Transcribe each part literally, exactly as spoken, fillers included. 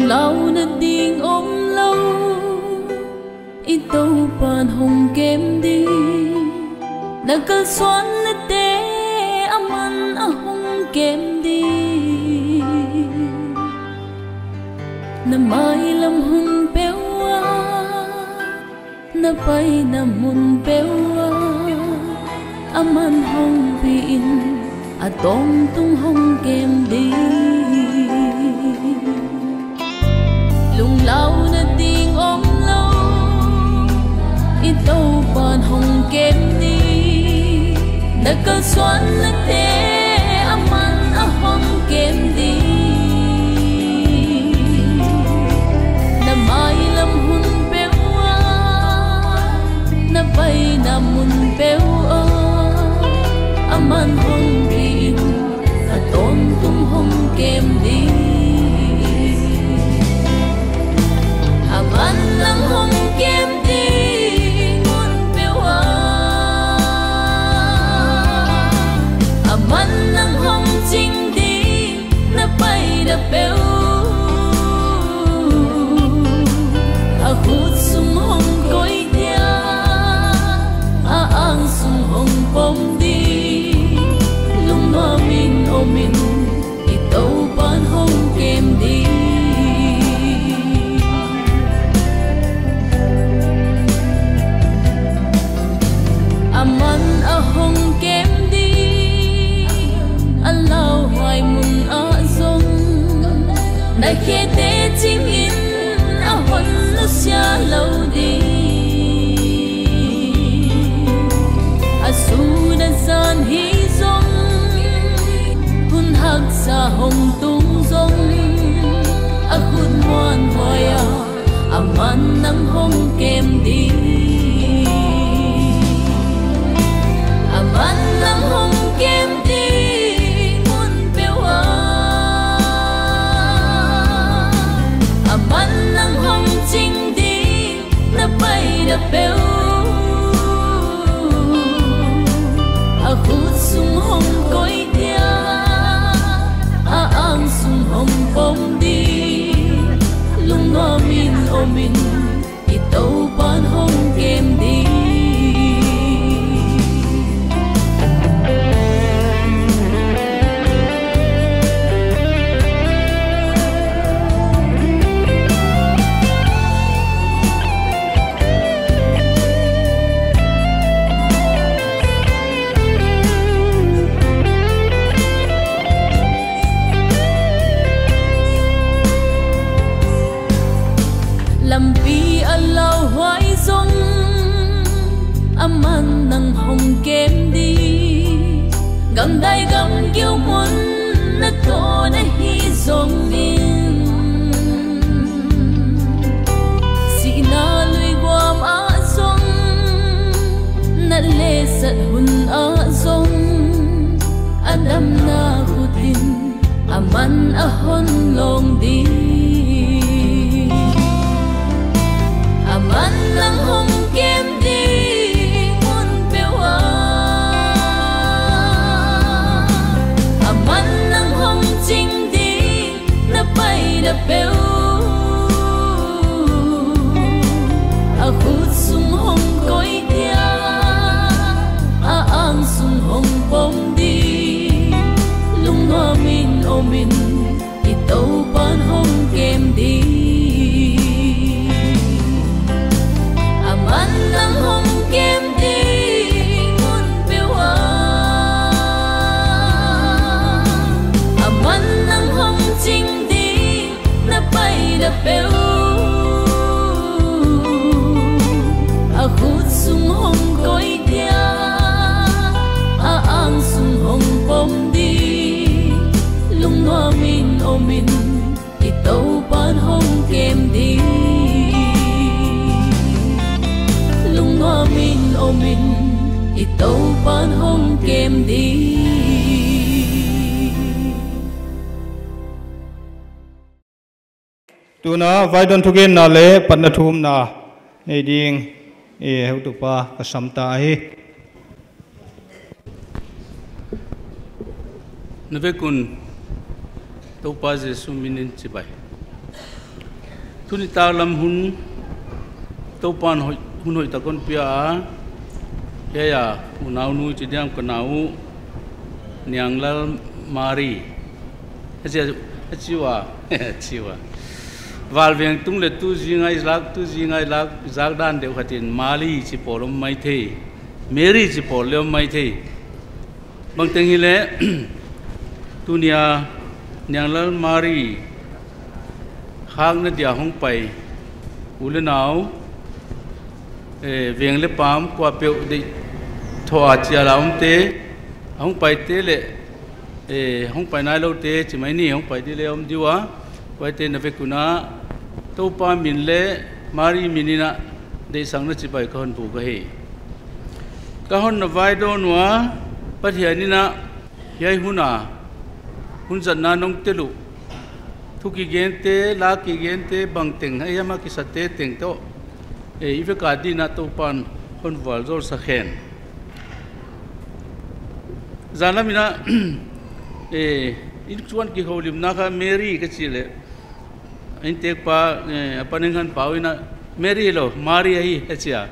Launa ding omlou, i Toupan hong kem ding. Na kalsuanna te aman a hong kem ding. Na mailam hun peuh ah, na paina mun peuh ah, aman hong pi in, a tawntung hong kem ding. Lunglauna ding omlou, i Toupan hong kem ding. Na kalsuanna te aman a hong kem ding. Na mailam hun peuh ah, na paina mun peuh ah, aman hong pi in, a tawntung hong kem ding. Aman nang hong kem ding mun peuh ah, aman nang hong ching ding na paina peuh. A khut sung hong koih dia, a ang sung hong pom ding. Lungnuam in om in, i Toupan hong kem ding. Aman a hong kem ding, a lauhuai mun ah zong. Na khete ching in, a hon nusia lou ding. A sun a zan hi zong, hun haksa hong tung zong, a khut muanhuai ah, aman nang hong kem ding. Aman nang hong kem ding mun peuh ah, aman nang hong ching ding na paina peuh. A khut sung hong koih dia, a ang sung hong pom ding. Lungnuam in om in, i Toupan hong kem ding. Lampi a lauhuai zong, aman nang hong kem ding. Gamdai gamgiu mun na tawh na hi zong in, sihna lui guam ah zong, na letsat hun ah zong, a damna khut in aman a hon lawng ding. Aman nang hong kem ding mun peuh ah, aman nang hong ching ding na paina peuh. A khut sung hong koih dia, a ang sung hong pom ding. Lungnuam in om in, i Toupan hong kem ding. Aman nang hong kem ding mun peuh ah, aman nang hong ching ding na paina peuh. A khut sung hong koih dia, a ang sung hong pom ding. Lungnuam in om in, i Toupan hong kem ding. Lungnuam in om in, i Toupan hong kem ding. Tuna vai don thugenna leh patna thumna nei ding, eh, heutupa ka sam ta hi. Na vek un Toupa Jesu min in chibai. Tuni nitaklam hun Toupan hoih, hun hoihtak hon pia a, hiai a unaunu chi diam ka nau uh, Nianglal Mari. A chi, a chi ua, a chi ua. Val veng tung leh tu zing a i zak, tu zing a i zak, zak dan deuh khat in Mali chi pawl om maithei, Mary chi pawl leh om maithei. Bangteng hileh, tuni a Nianglal Mari khakna dia hongpai u leh nau, eh, veng leh pam kuapeuh deih thoh a chial a omte, a hongpaite leh, eh, hongpai nailoute chi mai ni, hongpai di leh om di ua, kuaite na vek un a, Toupa min leh Mari min in a deihsakna chibai ka hon buk ahi. Ka hon na vaidawn ua, Pathian in a hiai hun a, hun zatna nong tel uh, thu kigente, la kigente, bangteng, hiai a kisate teng toh, eh, i vek a din a Toupan hon vualzawl sak hen. Zanlam in a, eh, innkuan kihoulimna kha Mary ka chih leh, inntekpa, eh, a pa Nengkhanpau in a, Mary hilou, Mari ahi, a chi a.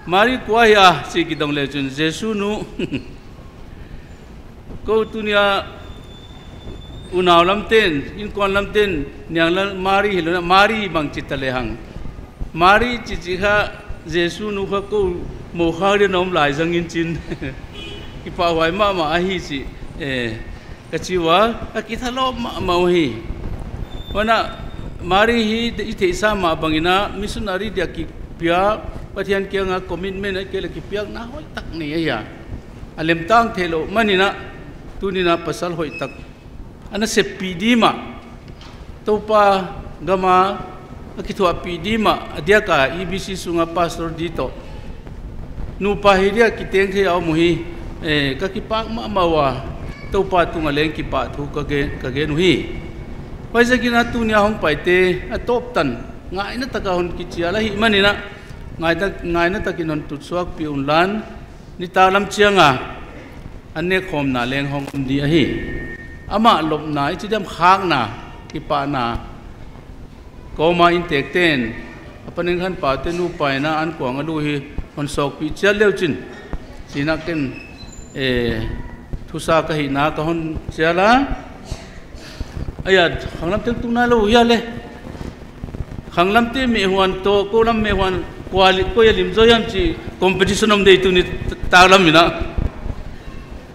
Mari kua hia, chi kidong leh chun, Jesu nu. Kou tuni a unau lamte'n, innkuan lamte'n, Nianglal Mari hilou in a, Mari bang chi ta lehang. Mari chi chi kha, Jesu nu kha kou mou kha dia na om lai zang in chin. Kipahhuai mahmah ahi chi, eh, ka chi ua, ka kithalawp mahmah uhi. Huan a, Mari hi i theihsa mah bang in a, missionary dia kipia, Pathian kiang a commitment ahihkeileh kipiakna hoihtak nei ahi a. A lemtang theilou man in a, tuni in a pasal hoihtak ana seppih di mah, Toupa gam a, a kithuahpih di mah, a diak a E B C sung a pastor di toh. Nupa hi dia kiteng thei a om uhi, eh, ka kipak mahmah ua, Toupa tung a leng kipahthu ka gen, ka gen uhi. Huaiziak in a tuni a hongpaite, a tawp tan, ngaihna tak a hon kichial ahih man in a, ngaihna, ngaihna tak in hon tutsuakpih unla, nitaklam chiang a, an nekkhawmna leng hong om di ahi. Amah lopna, i chi diam khakna, kipahna, kou mah inntekte'n, a pa Nengkhanpau te nupa in a ankuang a luh hi, hon sawkpih chiat leu chin. Chi in a ken, eh, thusa ka hihna ka hon chial a. Aia, khanglamte'n tung nailou hia leh. Khanglamte meh huan toh, kou lam meh huan, kua li, koi a lim zaw hiam chi competition om di tuni nitaklam in a.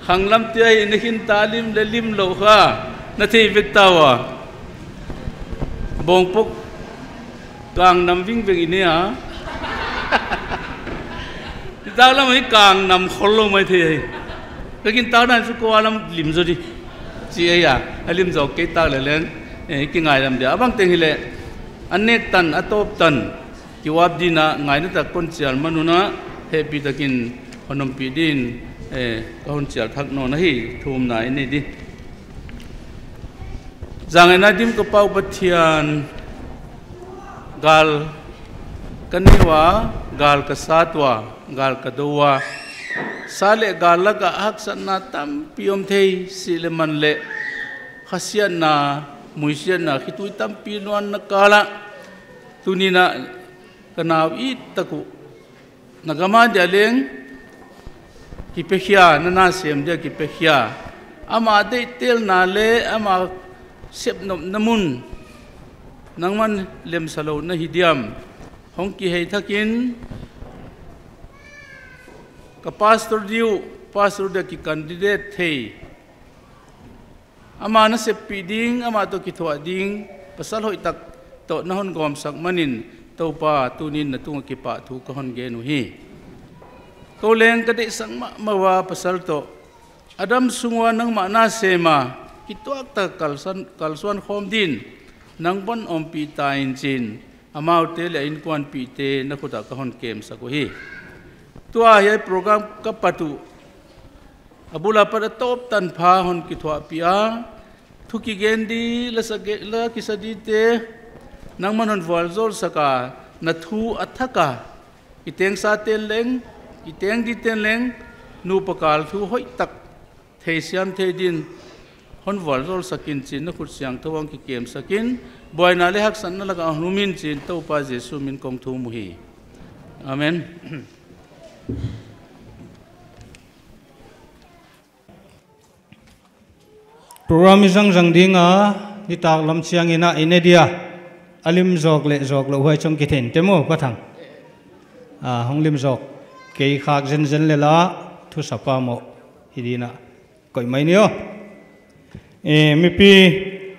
Khanglamte ahi, na khin ta lim leh limlou kha, na thei vek ta ua. Bawngpok kangnam vingveng i nei a. Nitaklam ahi kangnam khollou maithei ahi. Ka kintau dan chu kua lam lim zaw di. Chi ahi a, a lim zaw kei tak leh leng, eh, kingaidam dia. A bangteng hileh, a nek tan, a tawp tan, kiuap din a, ngaihna tak kon chial man un a, hehpihtak in, hon ompih din, eh, ka hon chial thak nawn ahi, thumna i nei di. Zangaihna dim ka Pa uh Pathian, gal ka nei ua, gal ka sat ua, gal ka do ua. Sa leh gal lak ah haksatna tampi om thei, sih leh man leh khasiatna, muisiatna, khitui tampi luanna kal ah. Tuni in a ka nau it tak uh, na gam a dia leng kipekhia, na nasem dia kipekhia. Ama deihtelna leh ama sepnopna mun, nangman lemsa lou na hi diam. Hong kihei thak in, ka pastor di uh, pastor dia ki candidate thei. Ama na seppih ding, ama toh kithuah ding, pasal hoihtak toh na hon gawmsak man in, Toupa tuni in na tung a kipahthu ka hon gen uhi. Kou leng ka deihsak mahmah ua pasal toh, a dam sung ua nangmah nasem a, kituak tak kalsuan, kalsuan khawm din, nang ban ompih ta in chin, amaute leh a innkuanpihte na khut ah ka hon kemsak uhi. Tua hiai program ka pat uh, a bul a pat a tawp tan pha hon kithuahpih a, thu kigen di, la sa ge-, la kisa dite, nangman hon vualzawl sak a, na thu a thak a, kitengsate'n leng, kiteng dite'n leng, nupa kal thu hoihtak theisiam thei din, hon vualzawlsak in chi'n, na khut siangthou ah kikemsak in, buaina leh haksatna lak ah hon um in chi'n, Toupa Jesu min kong thum uhi. Amen. Program i zangzang ding a, nitaklam chiang in a, i ne dia a lim zawk leh zawk lou huai chong kithei in te maw, Pa Thang. A, hong lim zawk kei khak zenzen leh la, thusapa maw, hi ding a, koih mai ni aw. E, mipi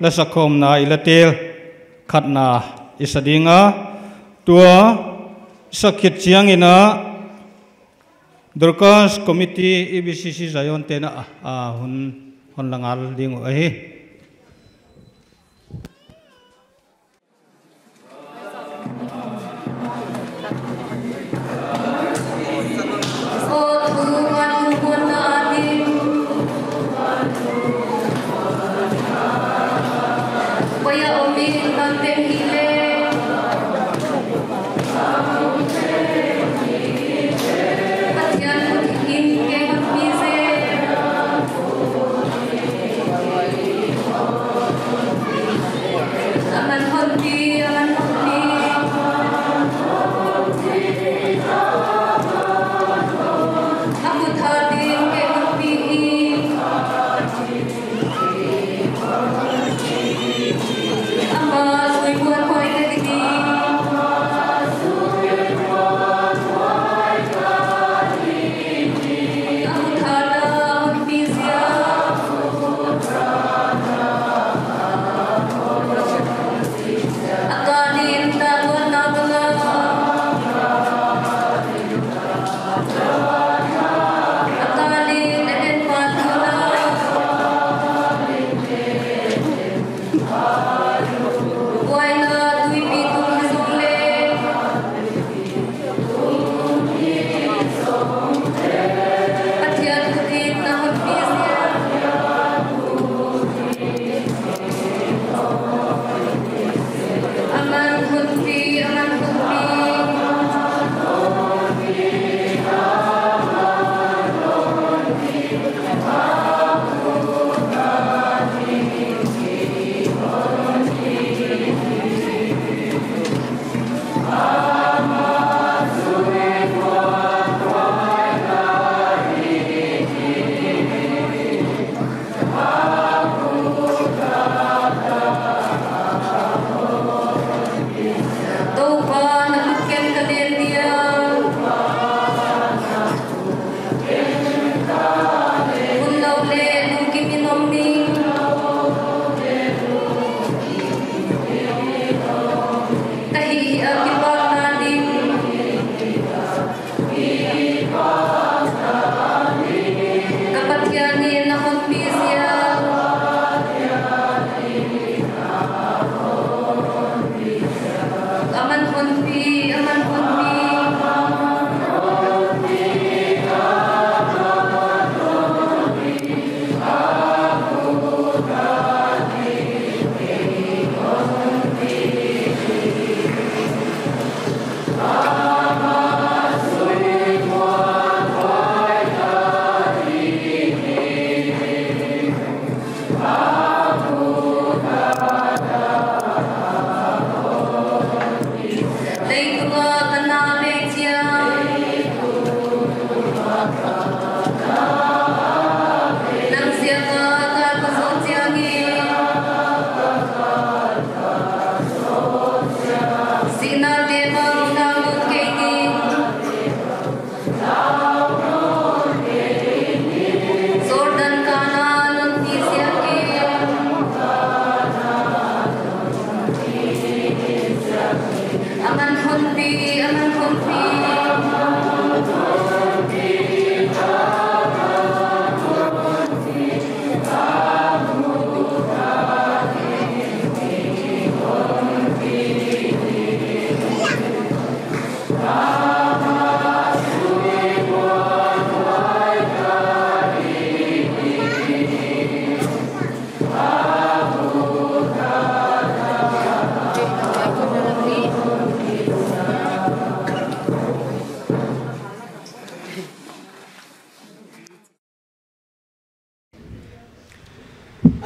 la sakhawmna i la tel khatna i sa ding a, tua sak khit chiang in a, Dorcas Committee, E B C C Zion te'n a, a, hun, hun la ngal ding uh ahi.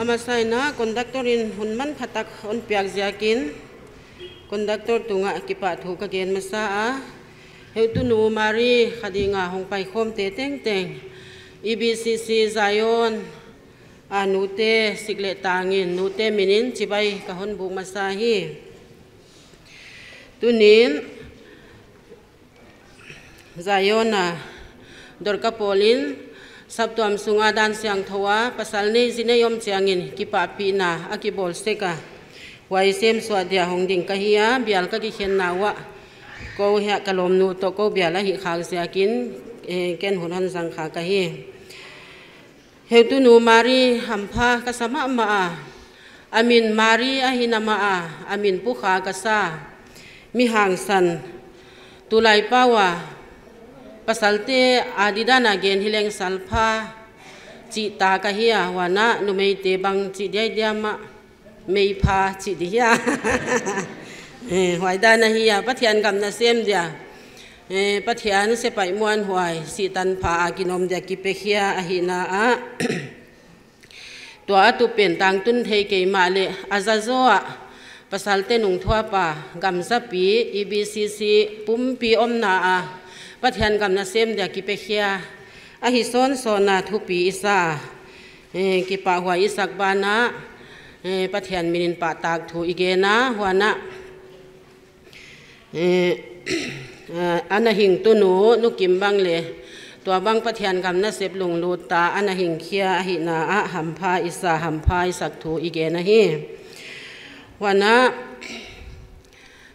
A masa in conductor in hun manphatak hon piak ziakin conductor tungah kipahthu ka gen masa a. Heutunu Mari kha ding a hong paikhawmte tengteng, E B C C Zion a nute sik leh tang in nute min in chibai ka hon buk masa hi. Tuni'n Zion a Dorka pawl in saptuam sunga dan siangthou a pasal nei zi nei om chiangin kipahpihna a kibawl sek a, huai semsuah dia hong ding ka hi a, bial ka kikhenna uah kou hiai ka lawmnu toh kou bial ahih khak ziakin, eh, ken hun hon zang kha ka hi. Heutunu Mari hampha ka sa mahmah a, a min Mari ahihna mah a, a min pukha ka sa. Mi hangsan, tulai pau a pasalte a didan a gen hileng salpha chih ta ka hi a, huan a numeite bang chih diai diam a, meipha chih di hia. Eh, huai dan ahi a, Pathian gam nasem dia, eh, Pathian sepaih muanhuai, Sitan pha a kinom dia kipekhia ahihna a. Tua a tup pen tangtun thei kei mahleh a zazaw a pasalte nungthuap a gam zapi, E B C C pumpi omna a Pathian gam nasem dia kipekhia ahi sawnsawn a thupi i sa, eh, kipahhuai i sak banah, eh, Pathian min in pahtak thu i gen a, huan a, eh, ah, ana hing tunu Nu Kim bang leh tua bang Pathian gam nasep lunglut ta ana hing khia ahihna a hampha i sa, hampha i sak thu i gen ahi. Huan a,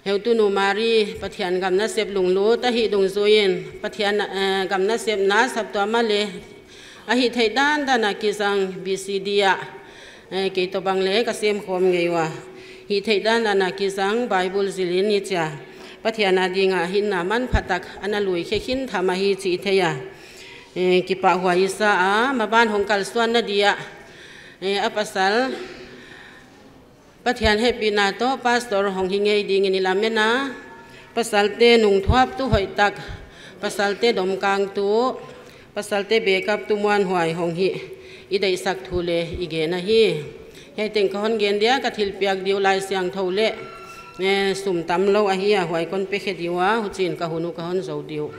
Heutunu Mari Pathian gam nasep lunglut ahih dungzui in Pathian, eh, gam nasepna saptuam a leh ahih theih dandan a kizang B C D a, eh, kei toh bang leh ka sem khawm ngei ua, hih theih dandan a kizang Bible zil in i chi a, Pathian a ding a hinna manphatak ana lui khe khin tham ahi chih i thei a, eh, kipahhuai i sa a, maban hong kalsuanna dia, eh, a pasal Pathian hehpihna toh pastor hong hi ngei ding in i lamen a, pasalte nungthuaptu hoihtak, pasalte domkangtu, pasalte bekaptu muanhuai hong hi i deihsak thu leh i gen ahi. Hiai teng ka hon gen dia, ka thilpiak diu Laisiangthou leh, eh, sum tamlou ahi a, huai kon pekhe diu a, huchiin ka hun uh ka hon zou diu.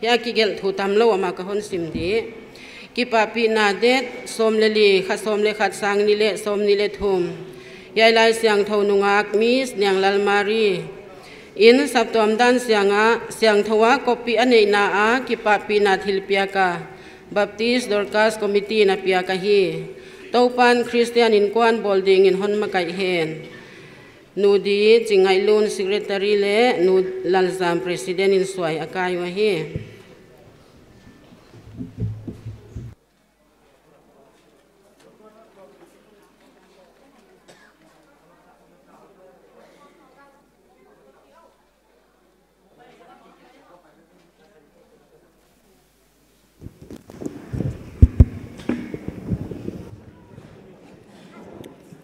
Hiai a kigelh thu tamlou a mah ka hon sim di. Kipahpihna date sawm leh li, kha sawm leh khat, sang nih leh sawmnih leh thum. Hiai Laisiangthou nungak Miss Nianglal Mari in saptuam dan siang a, siangthou a koppih a neihna a kipahpihna thilpiak a Baptist Dorcas Committee in a piak ahi. Toupan Christian innkuan bawl ding in hon makaih hen. Nu D. Chingngailun, Secretary, leh Nu Lalzam, President in suai a kai uhi.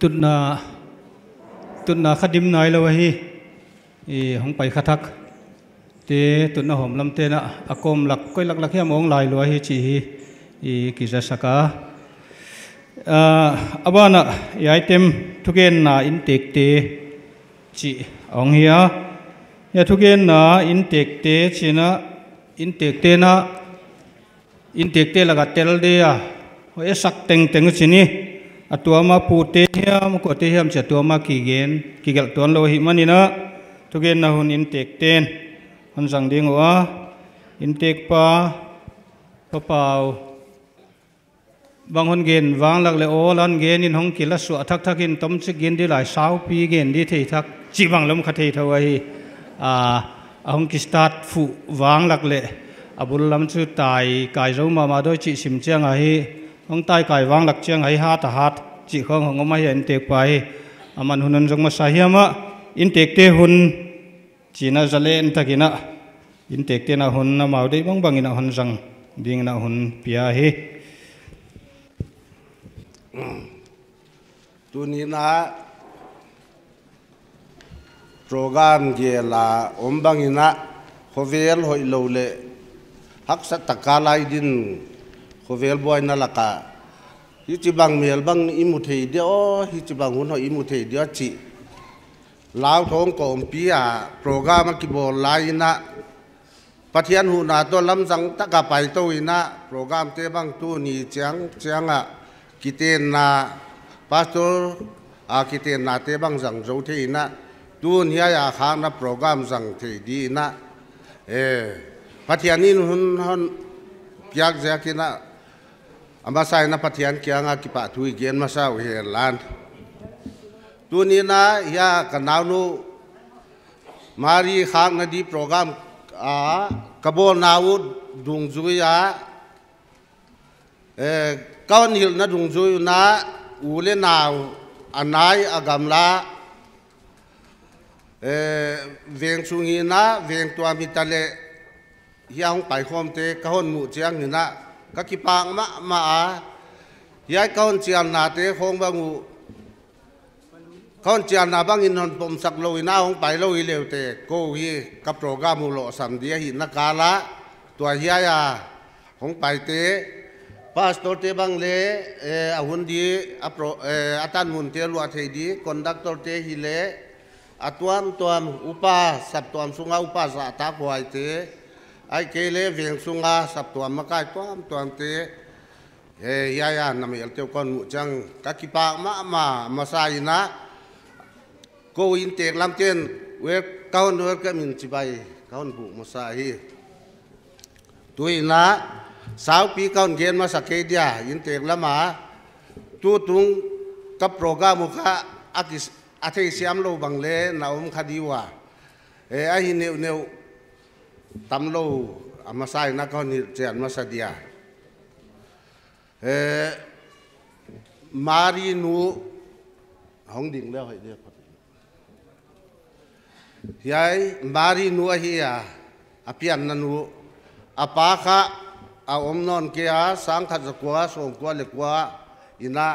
Tutna, tutna kha dim nailou ahi. I hong pai kha thak te, tutna hawm lam te'n a kawm lak, koi lak lak hiam hong lai lua hi chih hi i kizasak a. Ah, a ban ah i item thugenna inntekte chih hong hi a. Hiai thugenna inntekte chihna, inntekte'n a, inntekte lak a tel dia, hon esak tengteng uh chi ni. A tuam a pute hiam, kuate hiam chih a tuam a kigen, kigelh tuanlou ahihmanin a, thugenna hun inntekte'n hon zang ding ua. Inntekpa, Pa Pau bang hon gen vang lak leh awl a gen in hong kila suah thakthak in tomchik gen di lai, saupi gen di thei thak chih bang lom kha thei thou ahi. A, a hong kistart fuh vang lak leh a bul lam chu tai kai zou mahmah dawi chih sim chiang ahi. Hong tai kai vang lak chiang ahi, hat a hat chih khong hong om ahi a inntekpa hi. Aman hun hon zong masa hiam a, inntekte hun chihna zalen takin a, inntekte'n a hun amau deih bangbang in a hon zang ding in a hun pia hi. Tuni'n a program gel a om bangin a, khovel hoihlou leh haksa taka lai din khovel buaina laka hichibang mel bang i mu thei dia aw, hichibang hun hoih i mu thei dia chih lau thong kawmpi a program a kibawl lai in a, Pathian huhna toh lamzang taka paitou in a, program te bang tuni chiang chiang a kitenna, pastor a kitenna te bang zang zou thei in a, tun hiai a khakna program zang thei di in a, eh, Pathian in hun hon piak ziak in a, a masa in a Pathian kianga kipahthu i gen masa uhen lan. Tuni in a hiai a ka naunu Mari khakna di program a ka bawlna uh dungzui a, eh, ka hon hilhna dungzui un a, u leh nau, a nai a gamla, eh, veng sung in a veng tuam hita leh hiai hong paikhawmte ka hon muh chiang in a, ka kipak mahmah a. Hiai ka hon chialnate khong bang uh, ka hon chialna bangin hon pomsak lou in a hong pai lou hi leh uh te, kou hi ka program uh lohsam di ahihna kal a, tua hiai a hong paite, pastor te bang leh, eh, a hun di, a pro-, eh, a tanmun te luah thei di, conductor te hi leh, a tuamtuam upa, saptuam sunga upa zahtakhuaite, ahihkeileh veng sunga saptuam makai tuamtuamte, eh, hiai a na melte uh ka hon muh chiang ka kipak mahmah masa in a, kou inntek lam ten, wel-, ka hon welcome in chibai ka hon buk masa hi. Tuni in a saupi ka hon gen masa kei dia, inntek lam a, tutung ka program uh kha a kis-, a theisiam lou bang leh na om kha di ua. Eh, ahi neuhneuh tam lou a masa in a ka hon hilhchian masa dia. Eh, Mari nu, hong ding leh hoih dia. Hiai Mari nu ahi a, a pianna nu, a pa kha a om nawn kei a, sangkhat zakua sawmkua leh kua in a,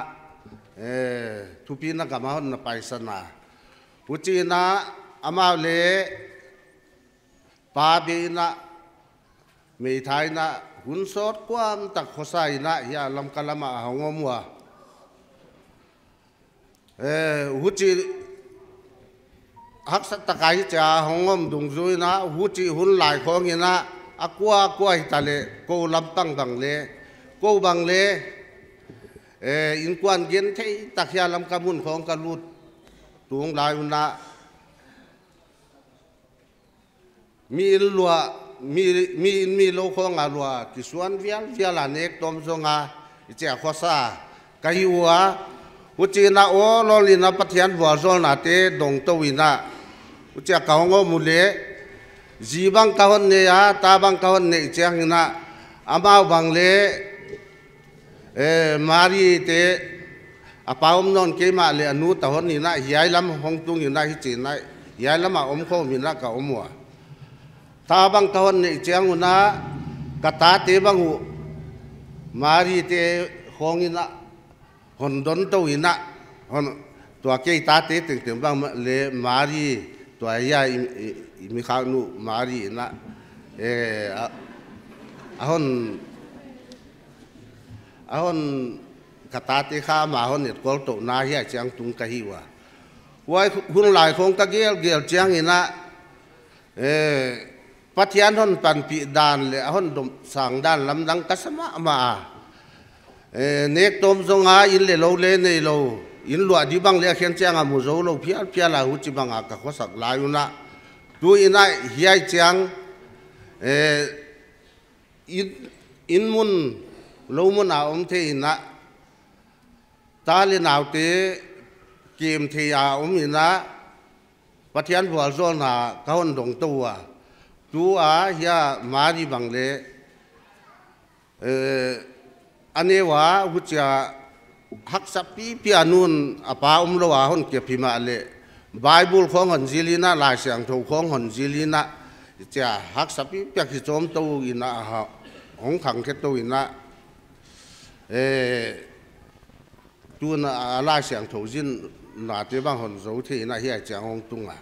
eh, thupina gam a hon na paisan a. Huchiin a, amau leh pa bei in a, meithai in a, hun sawt kuam tak khosa in a, hiai Lamka lam ah a hong om ua. Eh, huchi haksa taka hichia hong om dungzui in a, huchi hun lai khawng in a, a kua kua hita leh, kou lampang bang leh, kou bang leh, eh, innkuan genthei tak hiai Lamka mun khawng ka lut tung lai un a, mi inn luah, mi, mi inn mi lou khawng a luah, kisuan vialvial a nek tawm zong a, hichia khosa ka hi ua. Huchiin a awlawl in a Pathian vualzawlnate dong tou in a, huchia ka hong om uleh, zi bang ka hon nei a, ta bang ka hon neih chiang in a, amau bang leh, eh, Mari te, a pa om nawn kei mahleh a nu ta hon in a, hiai lam hong tung in a, hichiin a, hiai lam ah om khawm in a ka om ua. Ta bang ka hon neih chiang un a, ka tate bang uh, Mari te khawng in a, hon don tou in a, hon, tua kei tate tengteng bang leh Mari, tua hiai i, i, i mi khak nu Mari in a, eh, a, a hon, a hon, ka tate kha amah hon etkol touhna hiai chiang tung ka hi ua. Huai hun lai khawng ka gelgel chiang in a, eh, Pathian hon panpih dan leh a hon domsang dan lamdang ka sa mahmah a. Eh, nek tawm zong a, inn leh lou leh nei lou, inn luah di bang leh a khen chiang a mu zou lou phialphial a, huchibang a ka khosak lai un a. Tuin a hiai chiang, eh, inn, inn mun, lou mun a om thei in a, ta leh naute kem thei a om in a, Pathian vualzawlna ka hon dong tou ua. Tua hiai Mari bang leh, eh, a neu a huchia haksa pipi a, a nu'n a pa om lou a hon kep hi mahleh, Bible khawng hon zil in a, Laisiangthou khawng hon zil in a, hichia haksa pipi a kichawm tou in a, a ha, hong khang khe tou in a, eh, tun a Laisiangthou zinnate bang hon zou thei in a hiai chiang hong tung a.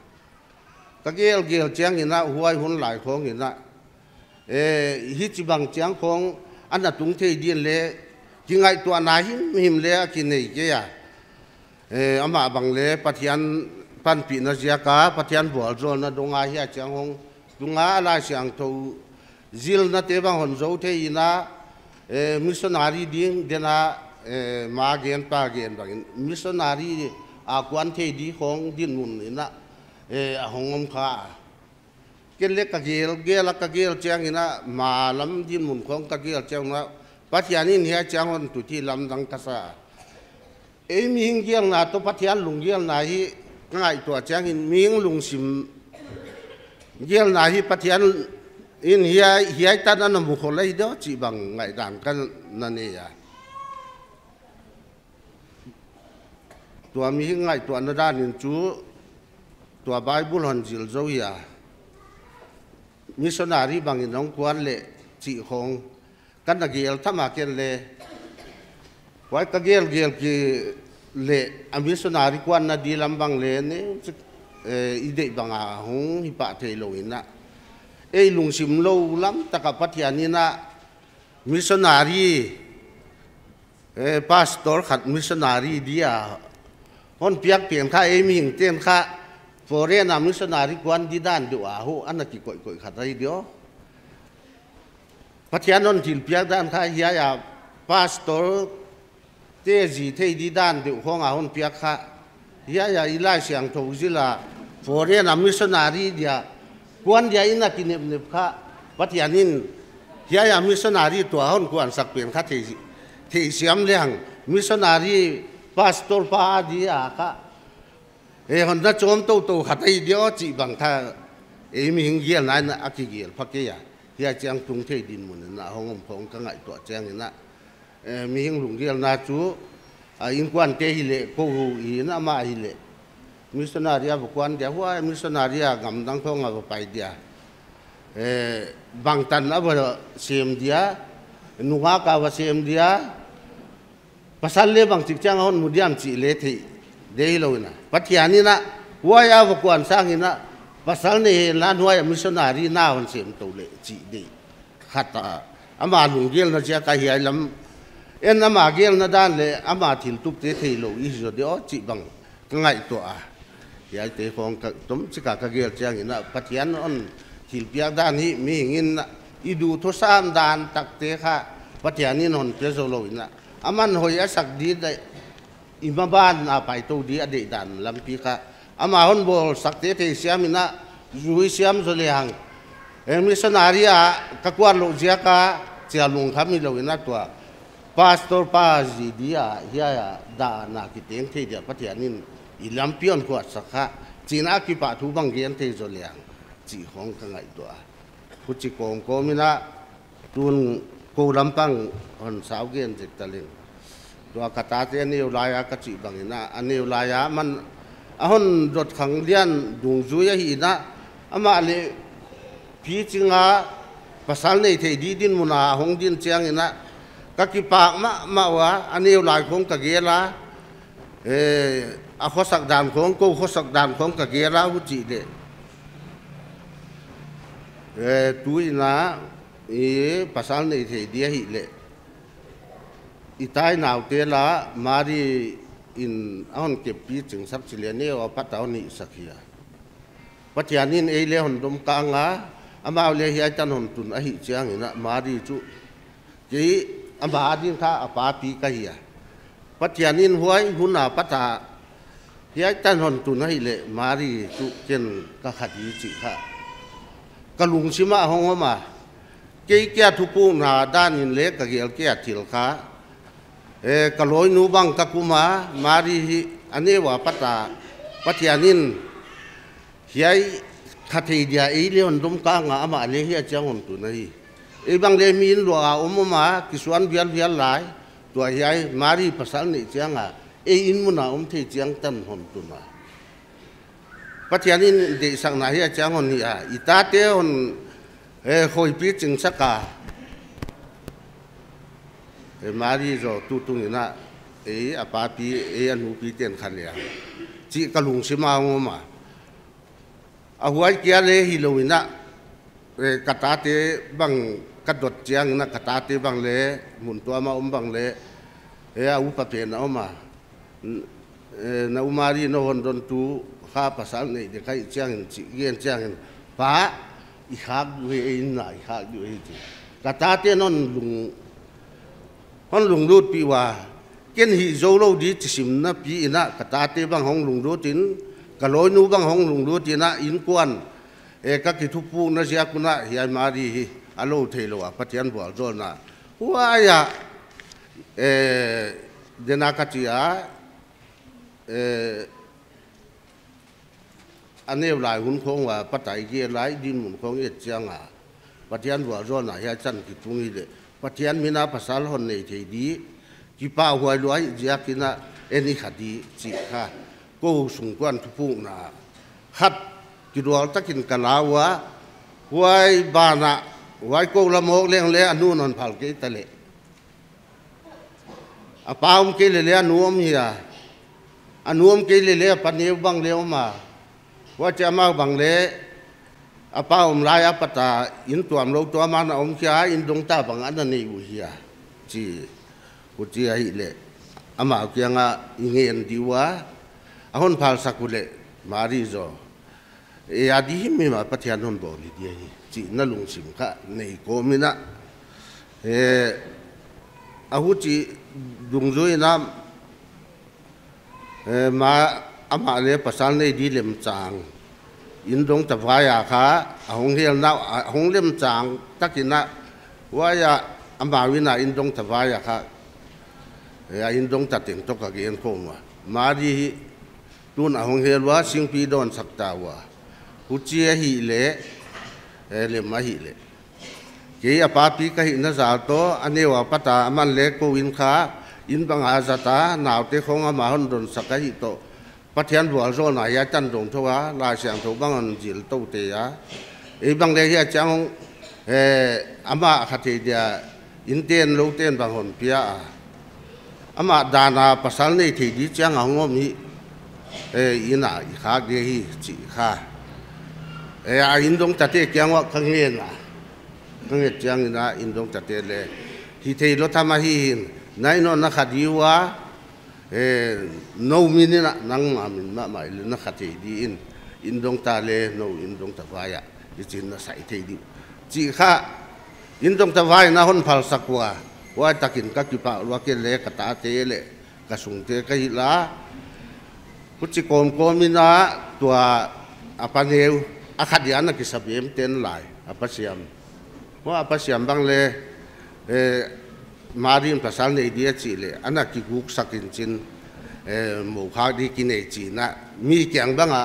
Ka gelgel chiang in a, huai hun lai khawng in a, eh, hichibang chiang khawng, ana tung thei din le kingaihtuahna himhim le a kinei kei a. Eh, amah bang le Pathian panpihna ziaka, Pathian vualzawlna dong a hiai chiang hong tung a, a Laisiangthou zilnate bang hon zou thei in a, eh, missionary ding den a, eh, ma gen pa gen bangin missionary a kuan thei di khong dinmun in a, eh, a hong om kha. Ken le ka gel, gel a ka gel chiang in a, ma lam dinmun khong ka gel chiang in a, Pathian in hiai chiang hon tut hi lamdang ka sa. Ei mihing gelna toh Pathian lunggelna hi ka ngaihtuah chiangin mihing lungsim gelna hi Pathian in hiai, hiai tan ana mu khol lai diam chih bang ngaihdan ka na nei a. Tua mihing ngaihtuahna dan in chu tua Bible hon zil zou hi a. Missionary bangin hong kuan le chih khong ka na gel tham a ken le. Huai ka gel gel kei le a missionary kuanna di lam bang le ne, eh, i deih bang a hong hi pah thei lou in a. Ei lungsim lou lam taka Pathian in a missionary, eh, pastor khat missionary dia hon piak pen kha, ei mihingte'n kha foreign a missionary kuan di dan deuh a hu ana kikoihkoih khat ahi diam. Pathian hon thilpiak dan kha hiai a pastor te zi thei di dan deuh khong a hon piak kha. Hiai a i Laisiangthou zil a foreign a missionary dia kuan dia in a kinepnep kha. Pathian in hiai a missionary tua hon kuansak pen kha thei, theisiam leng missionary pastor pa dia kha. Eh, hon na chawm toutou khat ahi diam chih bang kha, eh, mihing gelna in a kigel pha kei a. Hiai chiang tung thei dinmun in a hong om khong ka ngaihtuah chiang in a, eh, mihing lunggelna chu, a innkuante hi le, kou hu hi in a amah hi le. Missionary a va kuan dia huai, missionary a gamdang khong a va pai dia. Eh, bangtan a va sem dia, nungak a va sem dia, pasal le bangchik chiang a hon mu diam chih le theih deih lou in a. Pathian in a, huai a va kuan sang in a, pasal nei hen la huai a missionary na hon sem tou le chih deih. Khat a, ama lunggelna ziak a hiai lam. En ama gelna dan le, ama thiltupte thei lou i hi zaw diam chih bang ka ngaihtuah a. Hiaite khong ka, tomchik a ka gel chiang in a, Pathian hon thilpiak dan hi mihing in a, i duthusam dan takte kha, Pathian in hon pia zou lou in a. Aman hoih a sak di le, i maban a pai tou di a deih dan lampi kha. Ama hon bawlsakte theisiam in a, zui siam zaw leng. Eh, missionary a ka kuan louh ziak a, chia lungkham hi lou in a tua. Pastor pa zi dia, hiai a, dan a kiteng thei dia, Pathian in i lampi hon kuatsak kha. Chih in a kipahthu bang gen thei zaw leng. Chih khong ka ngaihtuah a. Huchi kawmkawm in a, tun kou lampang hon sau gen zek ta leng. Tua ka tate a neu lai a ka chih bang in a, a neu lai a man a hon dot khang lian dungzui ahi in a, amah le Pichinga pasal nei thei di dinmun a hong din chiang in a, ka kipak mahmah ua, a neu lai khong ka gel a, eh, a khosak dan khong, kou khosak dan khong ka gel a, huchi le. Eh, tu in a, i pasal nei thei di ahi le. I tai naute la, Mari in a hon kep Pichingsak chi le neu a pat a hon hihsak hi a. Pathian in ei le hon dom kang a, amau le hiai tan hon tun ahih chiang in a Mari chu. Kei ama adin kha a papi ka hi a. Pathian in huai hun a pat a hiai tan hon tun ahih leh Mari chu ken ka khat hi chih kha ka lungsim ah hong om a. Kei kia thupukna dan in le ka gel kia thil kha. Eh, ka lawinu bang ka kum a, Mari hi a neu a pat a Pathian in hiai kha thei dia ei le hon dom kang a amah le hiai chiang hon tun ahi. Ei bang le mi inn luah a om om a, kisuan vialvial lai. Tua hiai Mari pasal neih chiang a, ei inn mun a om thei chiang tan hon tun a. Pathian in deihsakna hiai chiang hon hi a. I tate hon, eh, khoipi chingsak a. Eh, Mari zaw tutung in a, ei a papi, ei a nupi ten kha le a. Chih ka lungsim a hong om a. A huai kia le hi lou in a, eh, ka tate bang ka dot chiangin a ka tate bang leh, mun tuam a om bang leh, e, a upa pen a om a. N-, e, na u Mari na hon don tu kha pasal nei dek ahi chiangin chih gen chiangin, pa, i khak di uh e, inn ah i khak di uh e chi. Ka tate'n hon lung, hon lunglutpih ua, ken hih zou lou di chi simna pi in a, ka tate bang hong lunglut in, ka lawinu bang hong lunglut in a, innkuan, e, ka kithupukna ziak un a, hiai Mari hi, a lou theilou a, Pathian vualzawlna. Huai a, e, den a ka chi a, e, a neu lai hun khong ua, patai ge lai dinmun khong et chiang a, Pathian vualzawlna hiai chan kitung hi leh, Pathian min a pasal hon nei thei di, kipahhuai lou ahih ziakin a, en i kha di, chi kha. Kou sungkuan thupukna khat kidual takin ka la ua, huai ban ah, huai kou la mawk leng leh a nu'n hon phal kei ta leh. A pa om kei leh leh a nu om hi a. A nu om kei leh leh a pa neu bang leh om a. Huchi amau bang leh a pa om lai a pat a inn tuam lou tuam a na om khia, inn dong ta bang ana nei uh hi a. Chi, huchi ahih leh. Amau kiang a i ngen di ua. A hon phalsak uleh, Mari zaw. E, a di himhim a Pathian hon bawl hi di ahi, chihna lungsim kha nei kawm in a. E, a huchi dungzui in a, e, ma, amah leh pasal nei di lemchang. Inn dong ta vai a kha, a hong hel na, a hong lemchang takin a, huai a amau inn a inn dong ta vai a kha. E, a inn dong ta teng toh ka gen khawm ua. Mari hi, tun a hong hel ua, singpi dawn sak ta ua. Huchi ahih leh, e, lem ahih leh. Kei a papi ka hihna zal toh, a neu a pat a aman leh kou in kha, inn bang a zat a, naute khong amah hon don sak ahih toh. Pathian vualzawlna hiai tan dong thou a, Laisiangthou bang hon zil tou te a. Ei bang leh hiai chiang hong, e, amah kha thei dia, innten louten bang hon pia a. Amah dan a pasal nei thei di chiang a hong om hi, e, inn ah i khak di hi chi kha. E, a inn dong tate kiang uah ka ngen a. Ka nget chiangin a inn dong tate leh, hi theilou tham ahi hi'n, nai no na kha di ua, e, nou min in a nangmah min mahmah i leh na kha thei di in, inn dong ta leh nou inn dong ta vai a, i chin na sai thei di uh. Chi kha, inn dong ta vai in a hon phalsak ua, huai takin ka kipah lua, ken leh ka tate leh, ka sungte ka hi la. Huchi kawmkawm in a tua a pa neu, a kha dia ana kisa bem ten lai, a pa siam. Huai a pa siam bang leh, e, Mari in pasal nei di a chih leh, ana kiguk sak in chin, e, mou khak di kinei chi in a, mi kiang bang a,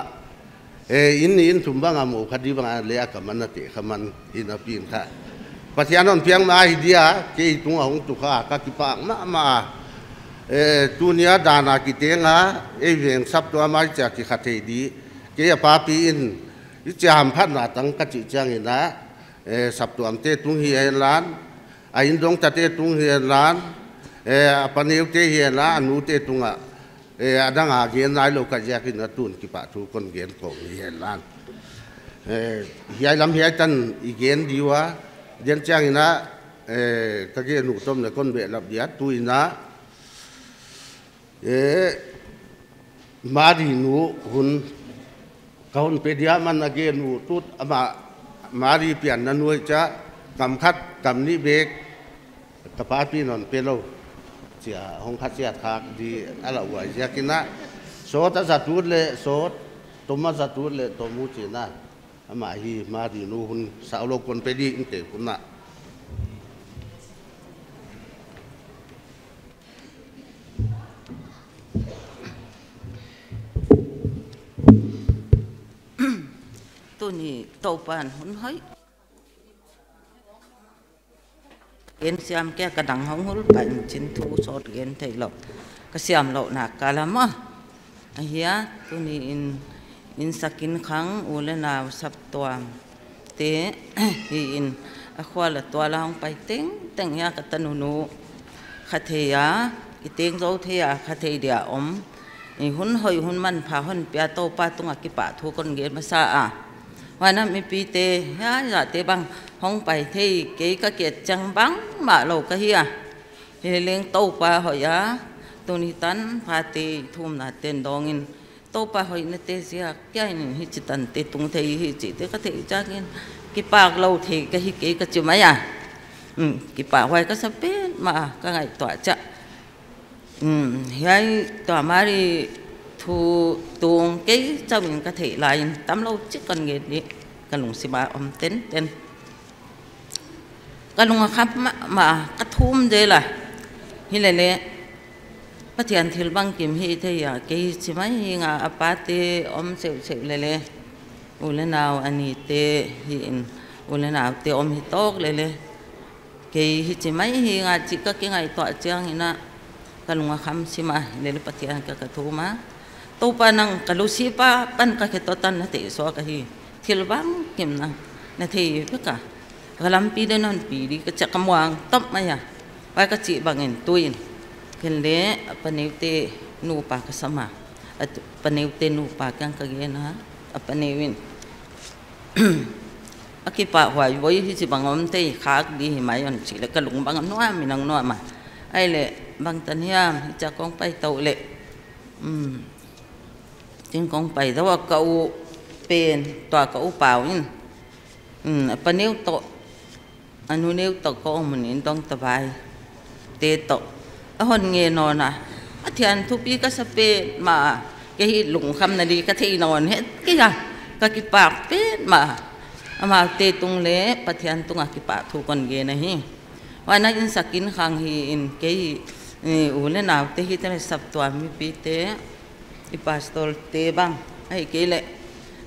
e, inn nih inn thum bang a mou kha di bang a leh a ka man a te kha man hi napi in kha. Pathian hon piang mah ahi dia, kei tung a hong tu kha, ka kipak mahmah a. E, tuni a dan a kiteng a, ei veng saptuam a i chia kikha thei di, kei a papi in, i chia hamphatna tang ka chih chiangin a, e, saptuamte tung hi hen lan, a inn dong tate tung hi hen lan, e, a pa neute hi hen lan, a nute tung a, e, a dang a gen nailou ka ziakin a tun kipahthu kon gen kawm hi hen lan. E, hiai lam hiai tan i gen di ua, den chiangin a, e, ka gen uh tom leh kon behlap dia, tu in a, e, Mari nu hun ka hon pe dia, aman a gen uh tut, amah Mari pianna nu ahi chia, kam khat, kam nih bek, ka papi in hon pe lou. Chia hong kha chia khak di a la uai ziakin a. Sawt a zat ut leh sawt, tom a zat ut leh tom uh chi in a. Amah hi Mari nu hun saulou kon pe di in te kun a. Tuni Toupa'n hun hoih gen siam kei a, ka dang hong hul pah in chin, thu sawt gen theilou ka siam louh nak ka lam a. Ahia, tuni in, inn sak inn khang u leh nau saptuamte hi in, a khual a tual a hong pai tengteng hia ka tanu nu kha thei a, i teng zou thei a kha thei dia om. I hun hoih hun manpha hon pia Toupa tungah kipahthu kon gen masa a. Huan a mipite, hiai zahte bang hong pai thei kei ka et chiang bangmah lou ka hi a. Hileleng Toupa hoih a, tuni tan pate thumna ten dawngin, Toupa hoihnate ziak kia in hichi tante tung thei hi chihte ka theih chiangin, kipak lou thei ka hi kei ka chi mai a. Hmm, kipahhuai ka sa petmah a, ka ngaihtuah chiah. Hmm, hiai tua Mary thu tung kei chauhin ka theih laiin tamlou chik kon gen di, ka lungsim a om tenten. Ka lung a kham mahmah, ka thum zel a. Hilele, Pathian thil bangkim hi thei a, kei hichi mai hi nga, a pate om seuhseuh lele. U le nau a nite hi in, u le naute om hi tawk lele. Kei hichi mai hi nga chih ka kingaihtuah chiangin a, ka lung a kham sim a, hilele Pathian ka ka thum a. Toupa nang ka lusipa pan ka khe to tan na theih suak ahi. Thil bangkim nang na thei vek a. Ka lampi den hon pi di ka chi a, ka muang tawp mai a. Huai ka chih bangin tuin. Ken le a paneute nupa ka sam a. A tu-, paneute nupa kiang ka gen a. A paneuin. A kipahhuai voi hichi bang om thei khak di hi mai hon chi le ka lung bang nuam in a nuam a. Ahihleh bangtan hiam hichia kong pai tou le. Hmm. Tin kong pai tou a ka u pen, tua ka u pau in. Hmm, a paneu toh, a nuneu toh ka om un in dong ta vai. Te toh. A hon ngen nawn a. Pathian thupi ka sa petmah a. Kei hi lungkhamna di ka thei nawn het kei a. Ka kipak petmah a. Amaute tung le Pathian tunga kipahthu kon gen ahi. Huan a insak in khang hi in kei, eh, u le naute hi te le saptuam mipite. I pastor te bang, ahihkeileh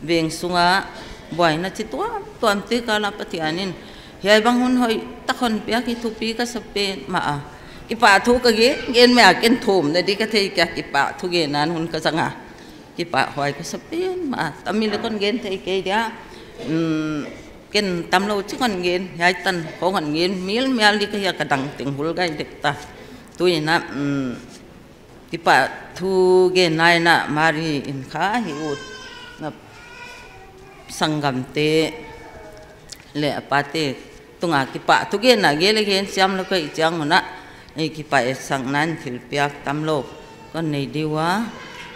veng sunga buaina chi tuamtuamte kal a Pathian in hiai bang hun hoihtak hon piak hi thupi ka sa petmah a. Kipahthu ka gen, gen mai a ken thumna di ka thei kei a kipahthu genna hun ka zang a. Kipahhuai ka sa petmah a. Tam mi le kon gen thei kei dia. Um, ken tamlou chik kon gen, hiai tan khong kon gen, mial mial di ka hi a ka dang teng hul gai dek ta. Tuin a, um, kipahthu gen nai na Mary in kha hi ut na sanggamte le a pate tunga kipahthu genna gel le gen siam lou ka hih chiang un a, ei kipahthu sang nan thil piak tamlou kon nei di ua.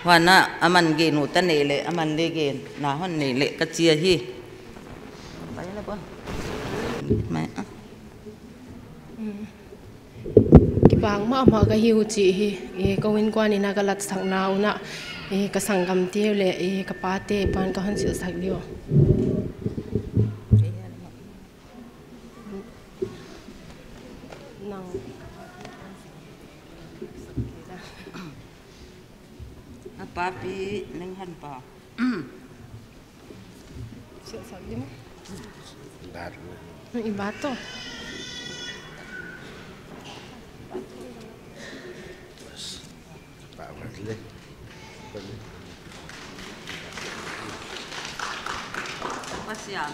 Huan a aman gen ut a nei le, aman le genna hon nei le ka chi ahi. Mai a. Kipak mahmah ka hi uh chih hi, eh, ka innkuan in a ka latsakna un a, eh, ka sanggamte uh leh, eh, ka pate apan ka hon silhsak di uh. Nang. A papi, neng han pa. Sa-, sa-, di mo? Bat. Ang iba to. Bas. Bawal le. Pasian.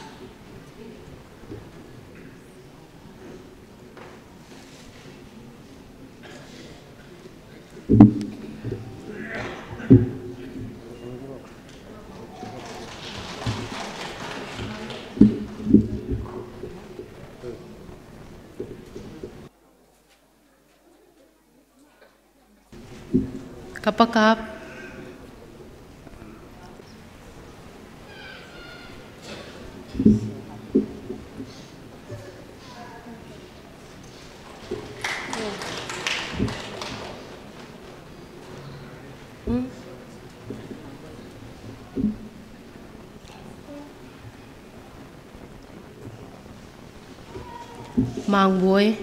Kapakap. Mangbuai.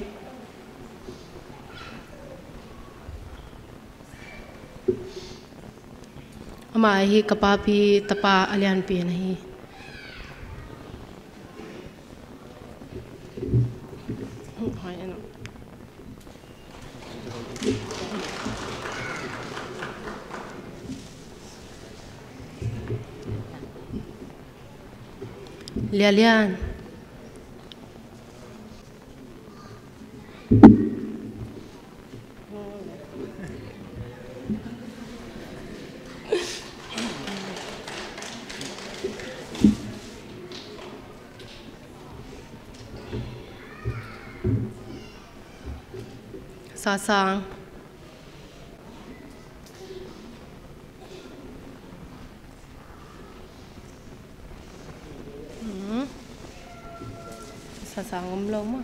Amah hi ka papi tapa a lianpi ahi. Hai, ano. Lialian. Sasang. Hmm. Sasang omlou maw.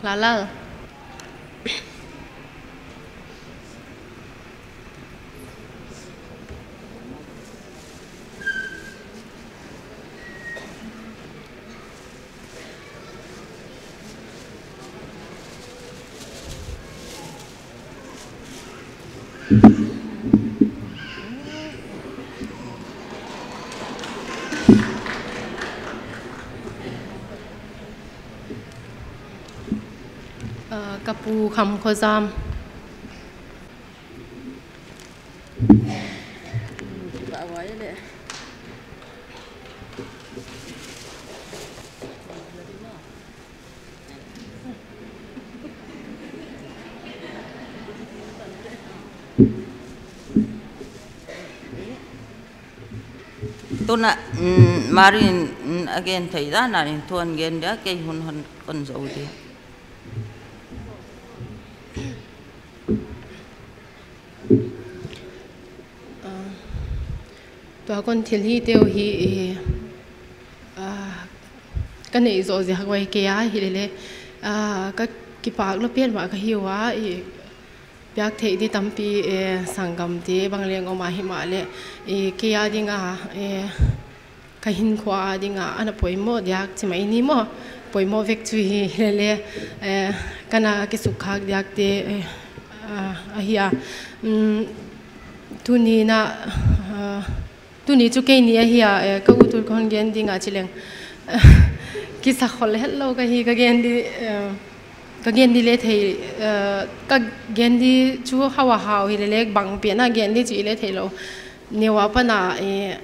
Lalal. Ah, ka pu Kham Khozam. Tuna, mm, Marin, mm, a gen thei dan a in tuan gen dia, kei hun hon kon zou dia. Ah, tua kon thil hi teu hi, eh, ah, ka neih zoh ziak uai kei a, hilele, ah, ka kipak lua pian mah ka hi ua, eh, piak theih di tampi, eh, sanggamte bang leng om a himahleh, eh, kei a ding a, eh, ka hinkhua a ding a ana poimoh diak chi mai ni maw, poimoh vek chu hi, hilele, eh, ka na kisukkhak diakte, eh, ah, ahi a. Mm, tuni na, ah, tuni chu kei ni ahi a, eh, ka ut ut kon gen ding a chi leng. Kisa khol hetlou ka hi, ka gen di, eh, ka gen di le thei, eh, ka gen di chu hau a hau hilele bang pian a gen di chih le theilou. Neu apan a, eh,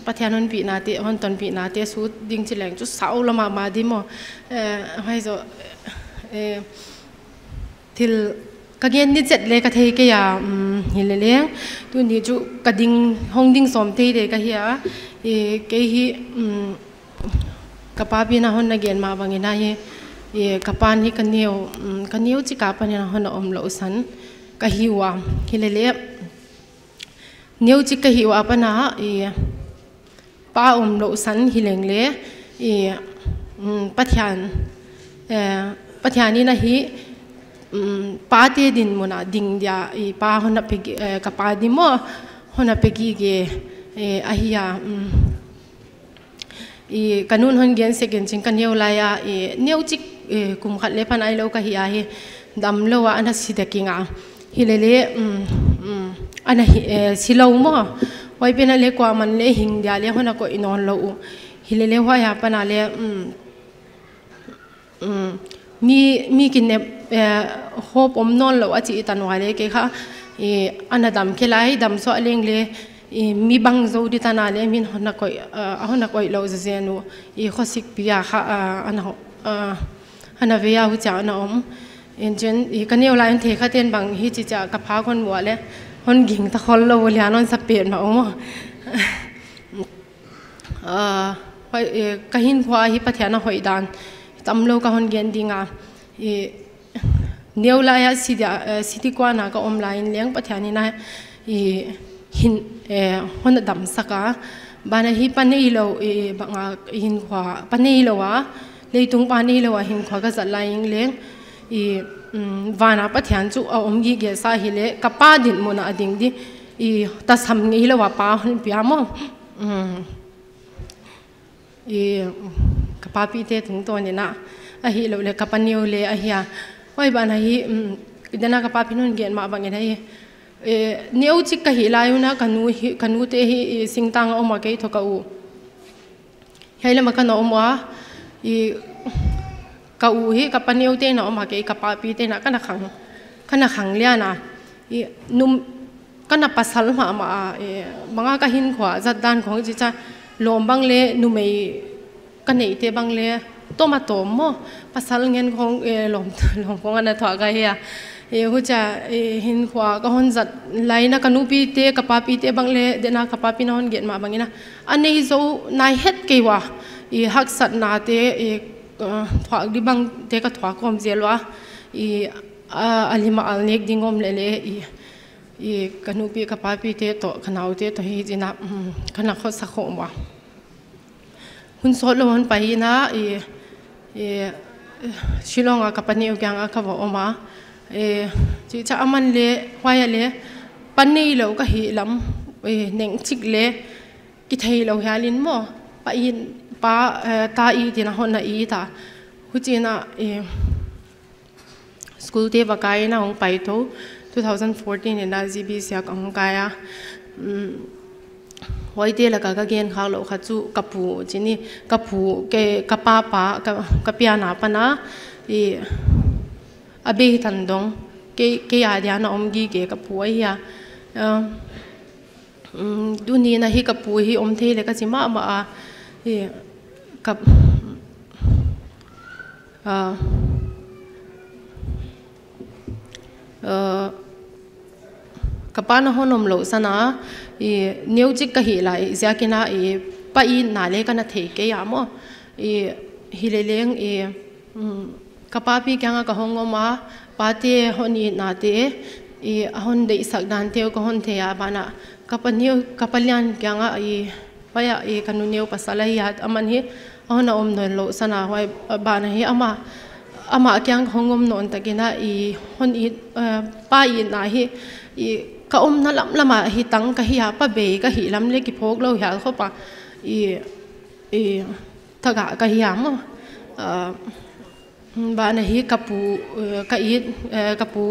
Pathian hon pihnate, hon tonpihnate sut ding chi leng chu sau lua mahmah di maw. Eh, huai zoh, eh, thil ka gen di chet le ka thei kei a, mm, hilele. Tuni chu ka ding, hong ding sawm teitei ka hi a. Eh, kei hi, mm, ka papi na hon na gen mah bangin a hi, eh, ka pan hi ka neu, mm, ka neu chik apan in a hon na omlou san ka hi ua. Hilele. Neu chik ka hi ua apan a, i, pa omlou san hi leng le, i, mm, Pathian, eh, Pathian in a hi, mm, pate dinmun a ding dia, i pa hon na pe gi-, eh, ka pa di maw, hon na pe gige, eh, ahi a, mm. I, ka nu'n hon gen sek in chin ka neu lai a, i, neu chik, eh, kum khat le pan ailou ka hi a hi, damlou a ana si ta king a. Hilele, mm, mm, ana hi, eh, silou maw. Huai pen a le kuaman le hing dia le hon na koih nawnlou u. Hilele huai apan a le, mm, mm, mi, mi kinep, eh, hope om nawnlou a chih i tan ua le kei kha, i, ana dam kei lai, dam suah leng le, i, mi bang zou di tan a le min hon na koih, eh, a hon na koihlou zezen u, i, khosik pi a kha, eh, ana ho-, eh, ana vei a huchia ana om. Enchin, i, ka neu lai in thei kha ten bang hichi chia ka pa kon mu a le, hon ging ta khollou u le hon sa pet mah u maw. Ah, huai, eh, ka hinkhua hi Pathian a hoih dan tamlou ka hon gen ding a. Eh, neu lai a si dia, eh, city kuan a ka om lai in leng Pathian in a, eh, hin, eh, hon na damsak a. Ban a hi pa neilou, eh, bang a hinkhua pa neilou a. Leitung pa neilou a hinkhua ka zat lai in leng. I, mm, van a Pathian chu a om gige sa hileh, ka pa dinmun a ding di. I, tasam ngeilou a pa hon pia maw. Mm. I, ka papite tungtawn in a, ahihlouhleh ka pa neu le ahi a. Huai ban a hi, um, den a ka papi'n hon gen mah bangin a hi. Eh, neu chik ka hih lai un a ka nu hi, ka nute hi, i, singtang a om a kei toh ka u. Hiai lam a ka na om ua, i, ka u hi, ka pa neute na om a kei, ka papite na ka na khang, ka na khang lian a. I, num, ka na pasal mahmah a, eh, bang a ka hinkhua zat dan khong chicha lawm bang le numei ka neite bang le tawm a tawm maw, pasal ngen khong, eh, lawm, lawm khong ana thuak ka hi a. Eh, huchia, eh, hinkhua ka hon zat lai in a ka nupite, ka papite bang le, den a ka papi'n a hon gen mah bangin a. A nei zou nai het kei ua, i haksatnate, i uh, thuak di bang te ka thuak khawm zel ua. I, uh, a lim a al nek ding om leh leh, i, i ka nupi ka papi te toh, ka nau te toh hi zina, um, ka na khosa khawm ua. Hun sawt lou hon pai in a, i, i, Shillong a ka pa neu kiang a ka va om a. I, chih chiah aman leh, huai ah leh, pa neilou ka hih lam, i, neng chik leh, kithei lou hial in maw, pa it, pa, eh, ta it in a hon na it a. Huchiin a, eh, school te va kai in a hong pai tou, two thousand fourteen in a G B C a ka hong kai a. Um, huaite laka ka gen khak louh khat chu ka pu, chih ni, ka pu, ke, ka pa pa, ka, ka pianna apan a, i, a bei tan dong, kei, kei a dia na om gige ka pu ahi a. Um, Um, tuni'n a hi ka pu hi om thei leh ka chi mahmah a. I, ka, ah, ah, ka pa na hon om lou san a, i, neu chik ka hih lai ziakin a, i, pa itna leh ka na thei kei a maw. I, hi leh leng, i, Um, ka papi kianga ka hong om a, pate hon itna te, i a hon deihsak dan te uh ka hon thei a, banah ka pa neu, ka pa lian kianga i, huai ah i ka nu neu pasal ahi a, aman hi a hon a om nawn lou san a, huai banah hi amah, amah kiang ka hong om nawn takin a i hon it, eh, pa itna hi, i ka omna lamlam ah hi tang ka hi a, pa bei ka hih lam leh kiphawk lou hial khop a, i, i, thagah ka hi a maw. Ah, banah hi ka pu, eh, ka it, eh, ka pu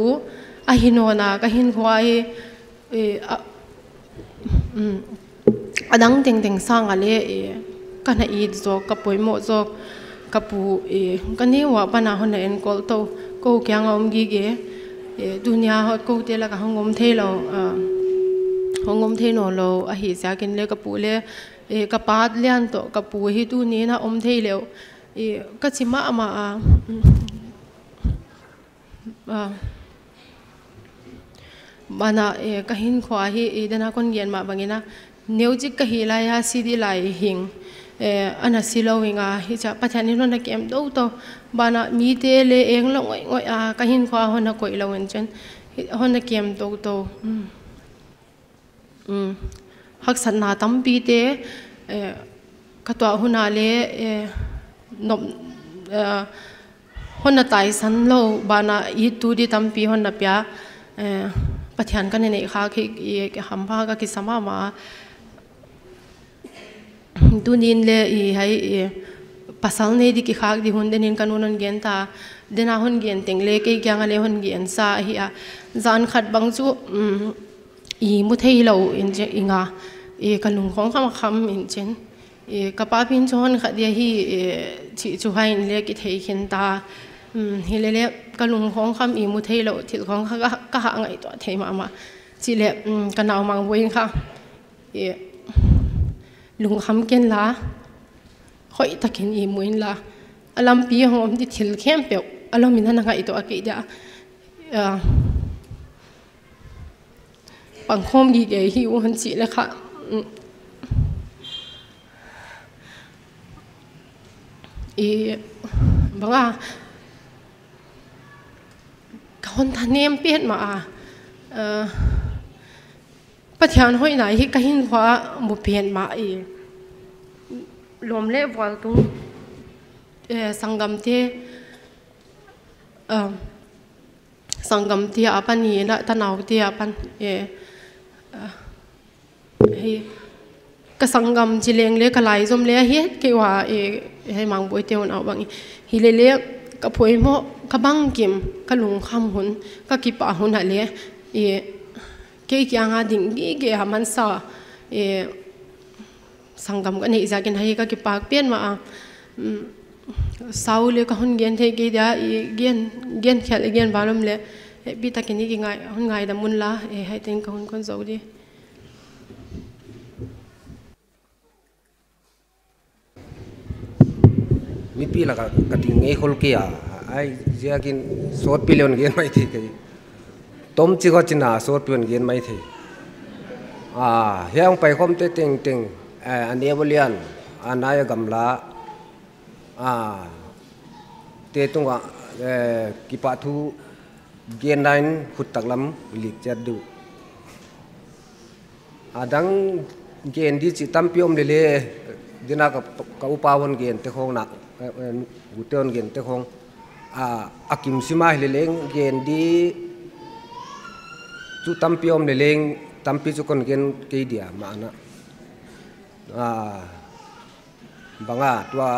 a hi nawn a, ka hinkhua hi, eh, a, um, a dang tengteng sang a leh, eh, ka na it zawk, ka poimoh zawk, ka pu, eh, ka neu a pan a hon na enkol tou, kou kianga om gige, eh, tunia hot koute laka hong om thei lou, ah, hong om thei nawn lou ahi ziakin leh ka pu leh, eh, ka pa lian toh ka pu hi tuni'n a om thei leh uh, i ka chi mahmah a, ah, banah, eh, ka hinkhua hi, i dana kon gen mah bangin a, neu chik ka hih lai a si di lai hing, eh, ana si lou ing a, hichia Pathian in hon na kem toutou, banah mite leh eng lou ngoihngoih a, ka hinkhua hon na koih lou in chin, hi, hon na kem toutou. Um. Um, haksatna tampi te, eh, ka tuah hun a leh, eh, nop, eh, hon na taisan lou, banah ittu di tampi hon na pia, eh, Pathian ka na neih khak hi, i, i hampha ka kisa mahmah a. Tuni'n leh i hai, i, pasal nei di kikhak di hun denin ka nu'n hon gen ta, dena hon gen teng leh kei kianga leh hon gen sa ahi a. Zan khat bang chu, um, i mu thei lou in chin, i nga, i ka lungkhawng kham kham in chin. I ka papi'n chu hon kha dia hi, i chih chu hai in leh kithei khin ta. Um, hi leh leh ka lungkhawng kham i mu thei lou, thil khawng kha ka, ka ha ngaihtuah thei mahmah. Chih leh, um, ka nau Mangboi in kha, i, lungkham ken la, hoihtakin i mu in la. A lampi hong om di thil khempeuh a lawm in a na ngaihtuah kei dia. Ah, pangkhawm gige hi uh hon chih leh kha. Um, i, banga, ka hon thanem petmah a. Ah, Pathian hoihna hi ka hinkhua ah mu petmah i. Lawm leh vualtung, eh, sanggamte, ah, sanggamte apan i, na, tanaute apan, eh, ah, hi, ka sanggam chi leng leh ka laizom leh hi, kei ua, eh, hei Mangboi te un au bang i. Hi leh leh ka poimoh, ka bangkim, ka lungkham hun, ka kipak hun ah leh, eh, kei kianga ding gige a mansa, eh, sanggam ka neih ziakin hi ka kipak petmah a. Um, sau leh ka hon gen thei kei dia, i gen, gen khial i gen val om leh, eh, pi takin i kingai, hon ngaidam un la, eh, hai teng ka hun kon zou di. Mipi laka ka ding ngei khol kei a, ai ziakin sawtpi leng gen mai thei kei. Tom chi kha china sawtpi leng gen mai thei. Ah, hiai hong pai khawmte tengteng, eh, a neu a lian, a nai a gamla, ah, Te tungah, eh, kipahthu genna in khut taklam lik chiat di uh. A dang gen di chih tampi om lele, dena ka, ka upa hon gen te khong na, eh, eh, gute hon gen te khong. A, a kim sima hileleng gen di chu tampi om leleng, tampi chu kon gen kei dia mahna. A, banga tua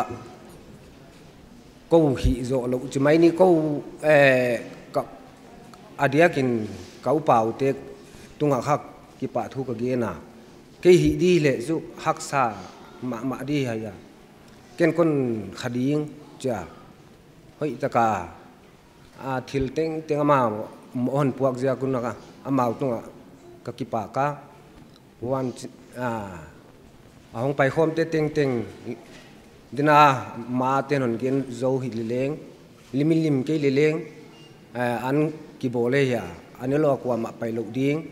kou hih zoh lou chi mai ni kou, eh, ka, a diakin ka upa ute tungah kha kipahthu ka gen a. Kei hih di leh chu haksa mahmah di hi a. Ken kon kha ding chia. Hoih taka, a, thil tengteng amah hon puak ziak un a, amau tungah ka kipak a. Huan, a, a hong pai khawmte tengteng dena ma ten hon gen zou hileleng, limlim kei leleng, a, an kibawl e hia, a ni lou a kuamah pai lou ding.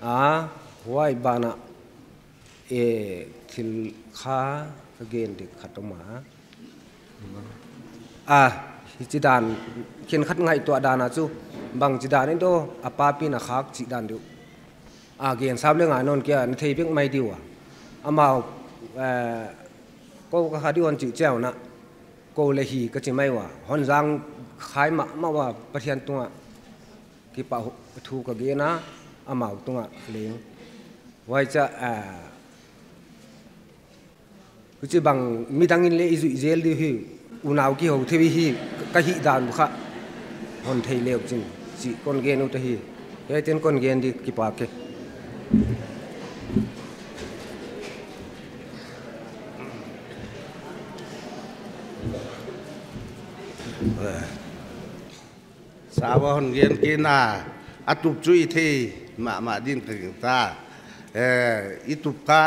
A, huai banah, e, thil kha ka gen dik khat om a. A, hichi dan, khenkhat ngaihtuah dan a chu, bangchi dan in daw, a papi na khak chih dan di uh. A, gen sap leng a non kia, na thei bek mai di ua. Amau, eh, kou ka kha di uh hon chih chiang un a, kou leh hi ka chi mai ua. Hon zang khai mahmah ua, Pathian tungah kipahthu ka gen a, amau tungah leng. Huai chia, eh, huchibang midang in leng i zuih zel di uh hi, unau kihou thei hi, ka hih dan uh kha hon thei leu chin, chih kon gen ut ahi. Hiai ten kon gen di, kipak e. Sau a hon gen kei na, a tup chu i thei mahmah din ka gingta. Eh, i tup kha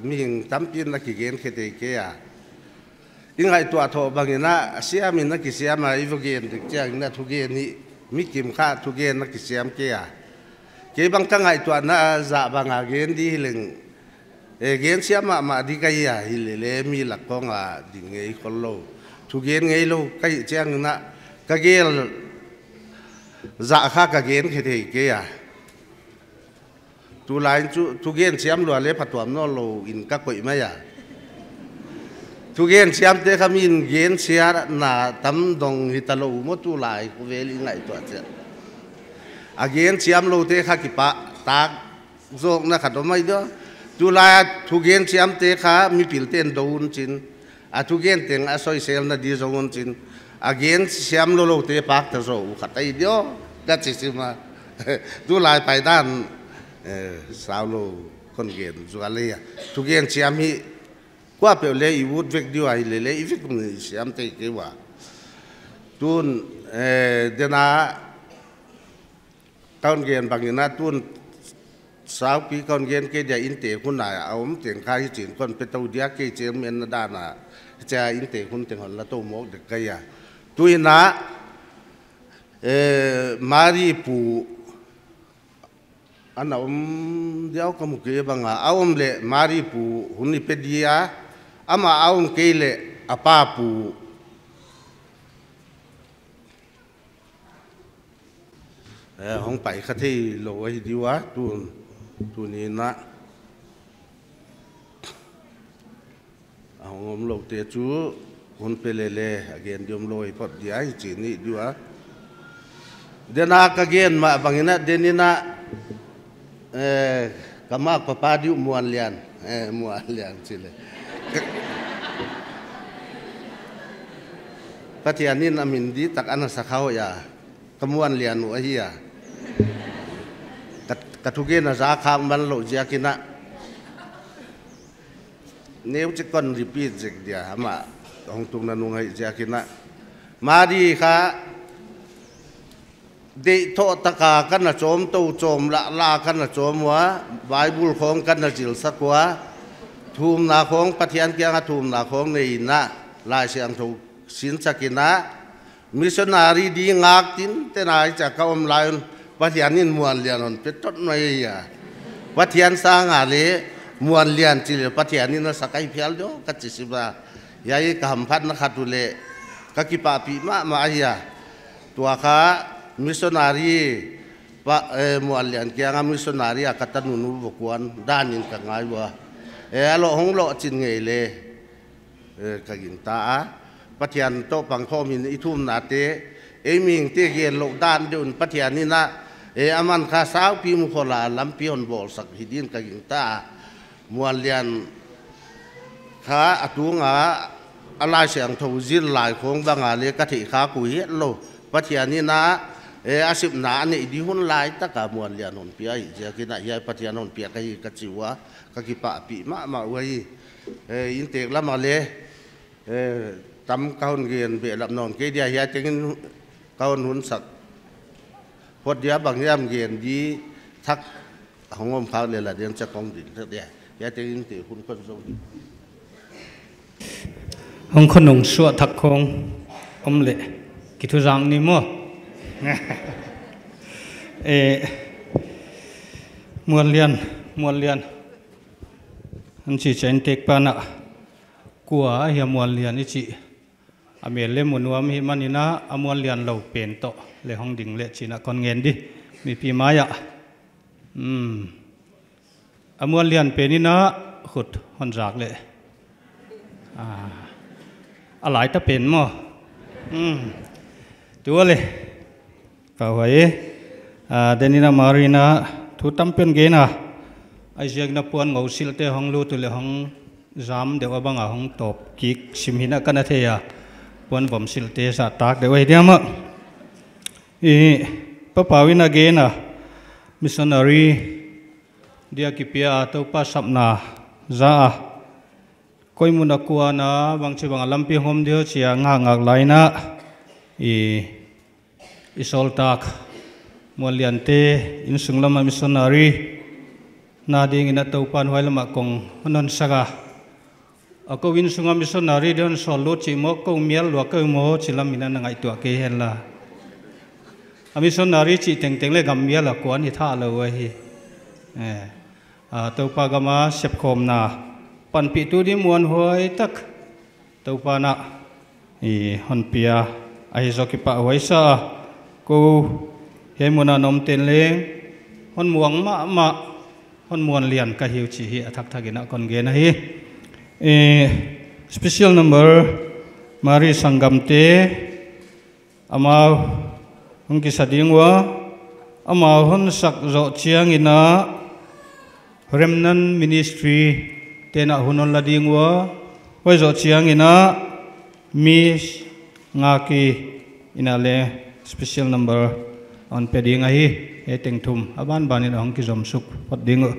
mihing tampi in a kigen khe thei kei a. I ngaihtuah thoh bangin a, siam in a kisiam a, i va gen dik chiang in a thugen hi, mi kim kha thugen a kisiam kei a. Kei bang ka ngaihtuahna zah bang a gen di hileng, e, gen siam mahmah di ka hi a, hilele mi lak khong a ding ngei khol lou. Thugen ngei lou ka hih chiang in a, ka gel zah kha ka gen khe thei kei a. Tulai in chu, thugen siam lua leh phatuam nawn lou in ka koih mai a. Thugen siamte kha min gen siatna tam dong hita lou maw tulai khovel i ngaihtuah chiang. A gen siam loute kha kipahtak zawkna khat om mai di uh. Tulai a thugen siamte kha mipil ten dou un chin. A thugen teng a soiselna di zong un chin. A gen siam lou loute pakta zaw uh khat ahi di uh. Ka chi sim a. Tulai paidan, eh, sau lou kon gen zual leh a. Thugen siam hi kuapeuh leng i ut vek di ua hilele i vek un i siam thei kei ua. Tun, eh, dena kon gen bangin a tun saupi kon gen kei dia, inntek hun a om teng kha hichin kon pe tou dia, kei chairman na dan a chia inntek hun teng hon la tou mawk dek ka hi a. Tuin a, eh, Mari pu ana om diau ka mu kei bang a, a om leh Mari pu hun i pe dia, amah a om kei leh a pa pu. Eh, hong pai kha thei lou ahi di ua, tun, tuni in a. A hong om loute chu, hun pe lele, a gen di om lou hi phot dia, hichi ni di ua. Dena ka gen mah bangin a, den in a, eh, ka mak papa di uh Muanlian, eh, Muanlian chi leh. Pathian in a min ditak ana sa kha hoih a. Ka Muanlian uh ahi a. Ka, ka thugen a zak khak man lou ziak in a. Neuchik kon repeat zek dia, amah hong tukna nung ahih ziak in a. Mari kha, deihthoh taka ka na chawm tou, chawm lah lah ka na chawm ua, Bible khong ka na zilsak ua, thumna khong, Pathian kianga thumna khong nei in a, Laisiangthou sinsak in a, missionary di ngak tinten a hichia ka om lai un, Pathian in Muanlian hon pe tot mai a. Pathian sanga leh Muanlian chi leh Pathian in a sa kha hi phial di uh ka chi sim a. Hiai ka hamphatna khat uh leh, Ka kipahpih mahmah ahi a. Tua kha missionary pa, eh, Muanlian kianga missionary a ka tanu nu va kuan dan in ka ngai ua. Eh, a loh hong lohchin ngei le, eh, ka gingta a. Pathian toh pangkhawm in i thumnate, ei mihingte gen louh dan deuh in Pathian in a, eh, aman kha saupi mu khol a lampi hon bawlsak hi din ka gingta a. Muanlian kha a tunga a Laisiangthou zil lai khong banga le ka theih kha ku hi lou. Pathian in a, eh, a sipna a neih di hun lai taka Muanlian hon pia hi ziakin a hiai Pathian hon pia ka hi ka chi ua, ka kipahpih mahmah ua hi. Eh, inntek lama le, eh, tam ka hon gen behlap nawn kei dia, hiai tengin ka hon hun sak phot dia, bang hiam gen di thak hong om khak le la diam chak kong din thak dia. Hiai tengin te hun kon zou di. Hong khonung suah thak khong om le kithuzang ni maw. Eh, Muanlian, Muanlian. An chi chen tek pana kua ahia Muanlian i chih. A mel le mu nuam hi manin a, a Muanlian lou pen toh le hong ding le chih in a kon ngen di. Mipi mai ah. Hmm. A Muanlian pen in a khut hon zak le. Ah. A lai ta pen maw. Hmm. Tua le. Ka huai e. Ah, den in a Mari in a thu tam pen gen a. Ai ziak in a puan ngou sil te hong lut uh le hong zam deuh a bang a hong tawp kik sim hi in a ka na thei a. Puan vom sil te sa tak deuh ahi diam a. I, Pa Pau in a gen a. Missionary dia kipia a Toupa sapna za a. Koi mun a kuan a, bangchi bang a lampi hong om dia chia ngak ngak lai in a. I, i sawltak Muanlian te, innsung lama missionary na dingin a Toupan huai lama kong hon hon sak a. A kou innsunga missionary dia hon sawl lut chih maw, kou mial lua kou maw, chih lam in a na ngaihtuah kei hen la. A missionary chih tengteng le gam mial a kuan hi tha lou ahi. Eh. Ah, Toupa gama sepkhawmna panpihtu di muanhuai tak Toupa na i hon pia ahi zaw kipahhuai sa a. Kou hiai muna na om ten leng hon muang mahmah, hon Muanlian ka hi uh chih hi a thakthak in a kon gen ahi. Eh, special number Mari Sangam te, amau hong kisa ding ua, amau hon sak zoh chiangin a Remnant Ministry te'n a hun hon la ding ua, huai zoh chiangin a Miss Ngaki in a le special number hon pe ding ahi, hiai teng thum a banban in a hong kizom suk phot ding uh.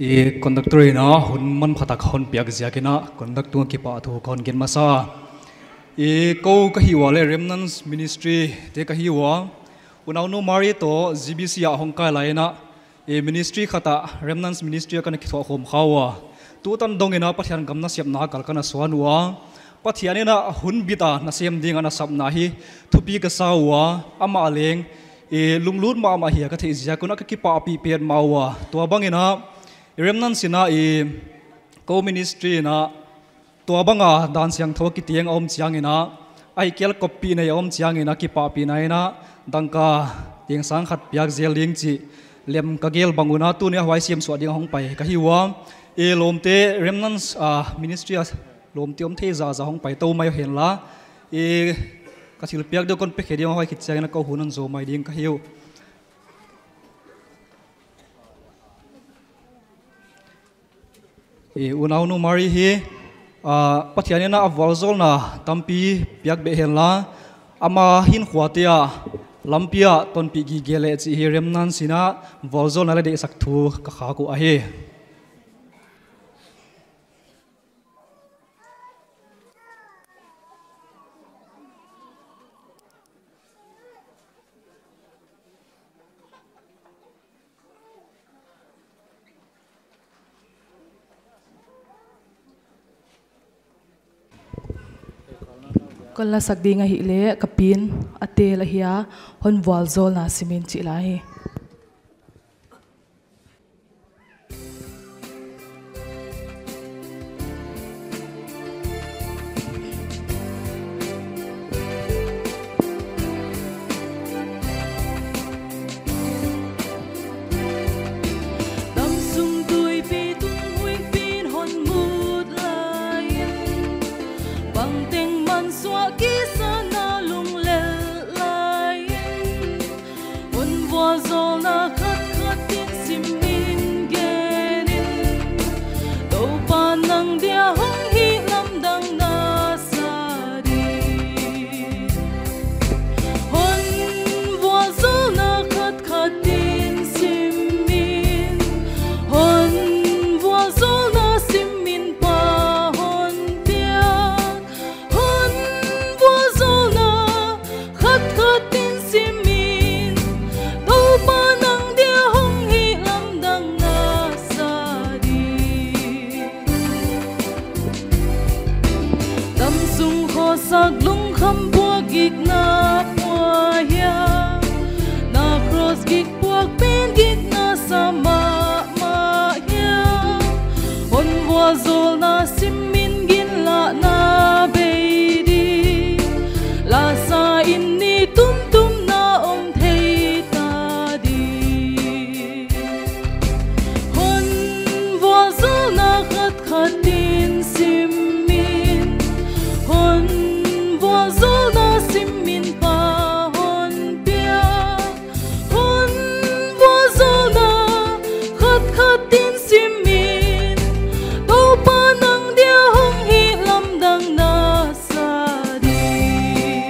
I conductor in a hun manphatak hon piak ziak in a conductor kipahthu kon gen masa. I kou ka hi ua leh Remnants Ministry te ka hi ua. Unaunu Mari toh G B C ah hong kai lai in a, i ministry khat ah, Remnants Ministry ah ka na kithuah khawm kha ua. Tutan dong in a Pathian gam nasepna kal ka na suan ua. Pathian in a hun bit a nasem ding a na sapna hi thupi ka sa ua. Amah leng i lunglut mahmah hi a ka theih ziak un a ka kipahpih petmah ua. Tuabang in a Remnants in a i kou ministry in a tuabang a dan siangthou kiteng a om chiang in a, ahihkeileh koppihna a om chiang in a kipahpihna in a dangka teng sang khat piak zel ding chih lem ka gel bang un a tuni a huai siamsuah ding a hong pai ka hi ua. I lawmte Remnants, ah, Ministry a lawmte om thei zahzah hong pai tou mai hen la. I ka thilpiak deuh kon pe khe ding a huai khit chiang in a kou hun hon zou mai ding ka hi uh. I unaunu Mari hi, ah, Pathian in a vualzawlna tampi piak beh hen la, ama hinkhua te ah lampi ah tonpih gige leh chih hi Remnants in a vualzawlna leh deihsak thu ka khak uh ahi. Kon lasak ding ahihleh ka pi'n a tel ahi a, hon vualzawlna sim in chih la hi. Damsung tuipi tung huihpi'n hon mut lai in, bangteng mansuah kisa na lunglel lai in, hon vualzawlna khat khat in sim in gen in, Toupa nang dia hong hihlamdang na sa ding. Hon vualzawlna khat khat in sim in, hon vualzawlna sim in pa hon piak. Hon vualzawlna khat khat in sim in, Toupa nang dia hong hihlamdang na sa ding. Damsung khawsak lungkham puak gik na pua hia, na cross gik puak pen gik na sa mahmah hia. Hon vualzawlna sim in gin lah na bei ding, la sa in ni tumtum na om thei ta ding. Hon vualzawlna khat khat in sim in, hon vualzawlna sim in pa hon piak. Hon vualzawlna khat khat in sim in, Toupa nang dia hong hihlamdang na sa ding.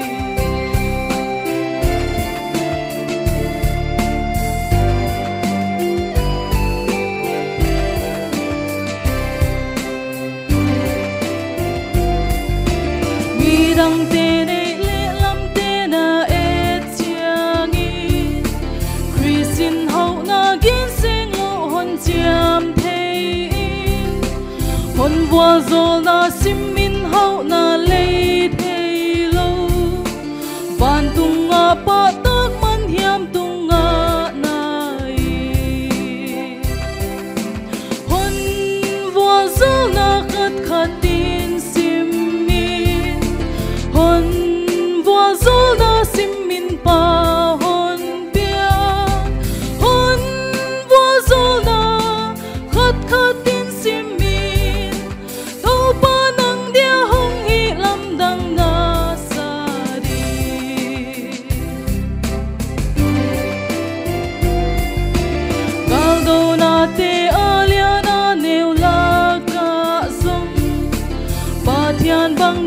Midangte neih leh lamte na et chiangin, Khrist in hauhna gin seng lou hon chiam thei in, hon vualzawlna sim in hauhna lei thei lou, vantung a pahtak man hiam tung a na hi. Hon vualzawlna khat khat in sim in,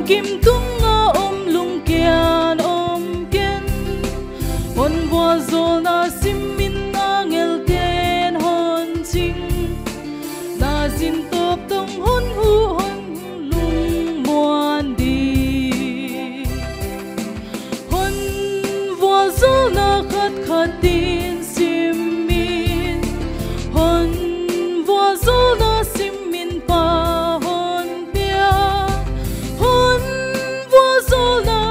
Kim tunga om lungkian om ken, hon vualzawlna simin angelten hon ching. Na zin tawp tong hon huh hon lungmuan di. Hon vualzawlna khat khatin simin, hon vualzawlna simin Pa hon pia. Hon vualzawlna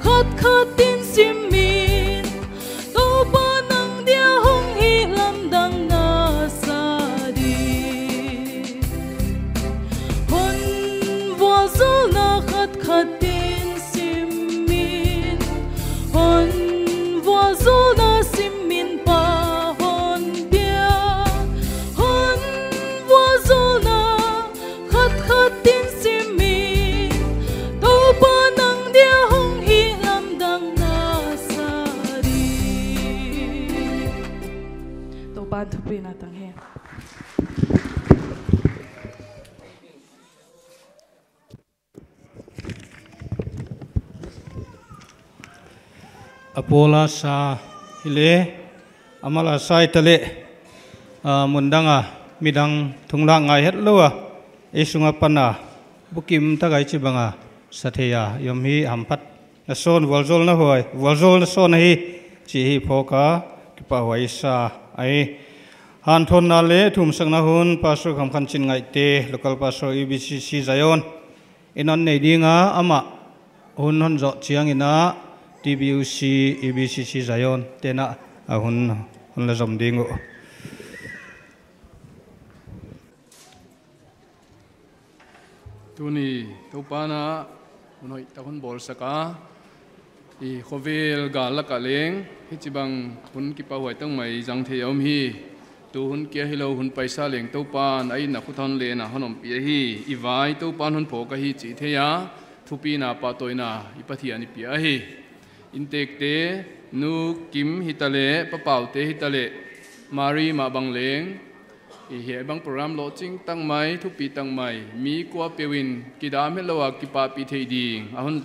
khat khatin simin, Toupa nang dia hong hihlamdangna sa di. Hon vualzawlna khat khatin simin, hon vualzawlna simin Pa hon pia. Hon vualzawlna khat khatin simin, Toupa nang dia hong hihlamdangna sa di. Toupa'n thupina tang hen. A pawl a sa hileh, a mal a sa hitaleh, a, mundang a midang thunglak ngai hetlou a, ei sung apan a bukim tak a hichibang a sa thei a i om hi hamphatna sawn, vualzawlna huai, vualzawlna sawn ahi chih i phawk a, kipahhuai sa ahi. Hanthawnna leh thumsakna hun Pastor Khamkhanchin Ngaihte, Local Pastor, E B C C Zion in hon nei ding a, amah hun hon zawh chiangin a, T B U C, E B C C Zion te'n a hun hon la zom ding uh. Tuni Toupa'n a hun hoihtak hon bawlsak a, i khovel gal lak ah leng hichibang hun kipahhuai tak mai zang thei a om hi. Tu hun kia hilou hun paisa leng Toupa'n a itna khut hon len a hon ompih ahi. I vai Toupa'n hon phawk ahi chih thei a, thupina pahtawina i Pathian i pia ahi. Inntekte, Nu Kim hitaleh, Pa Paute hitaleh, Mary mah bang leng, i hiai bang program lohching tak mai, thupi tak mai, mi kuapeuh in kidam hetlou a kipahpih theih ding a hon,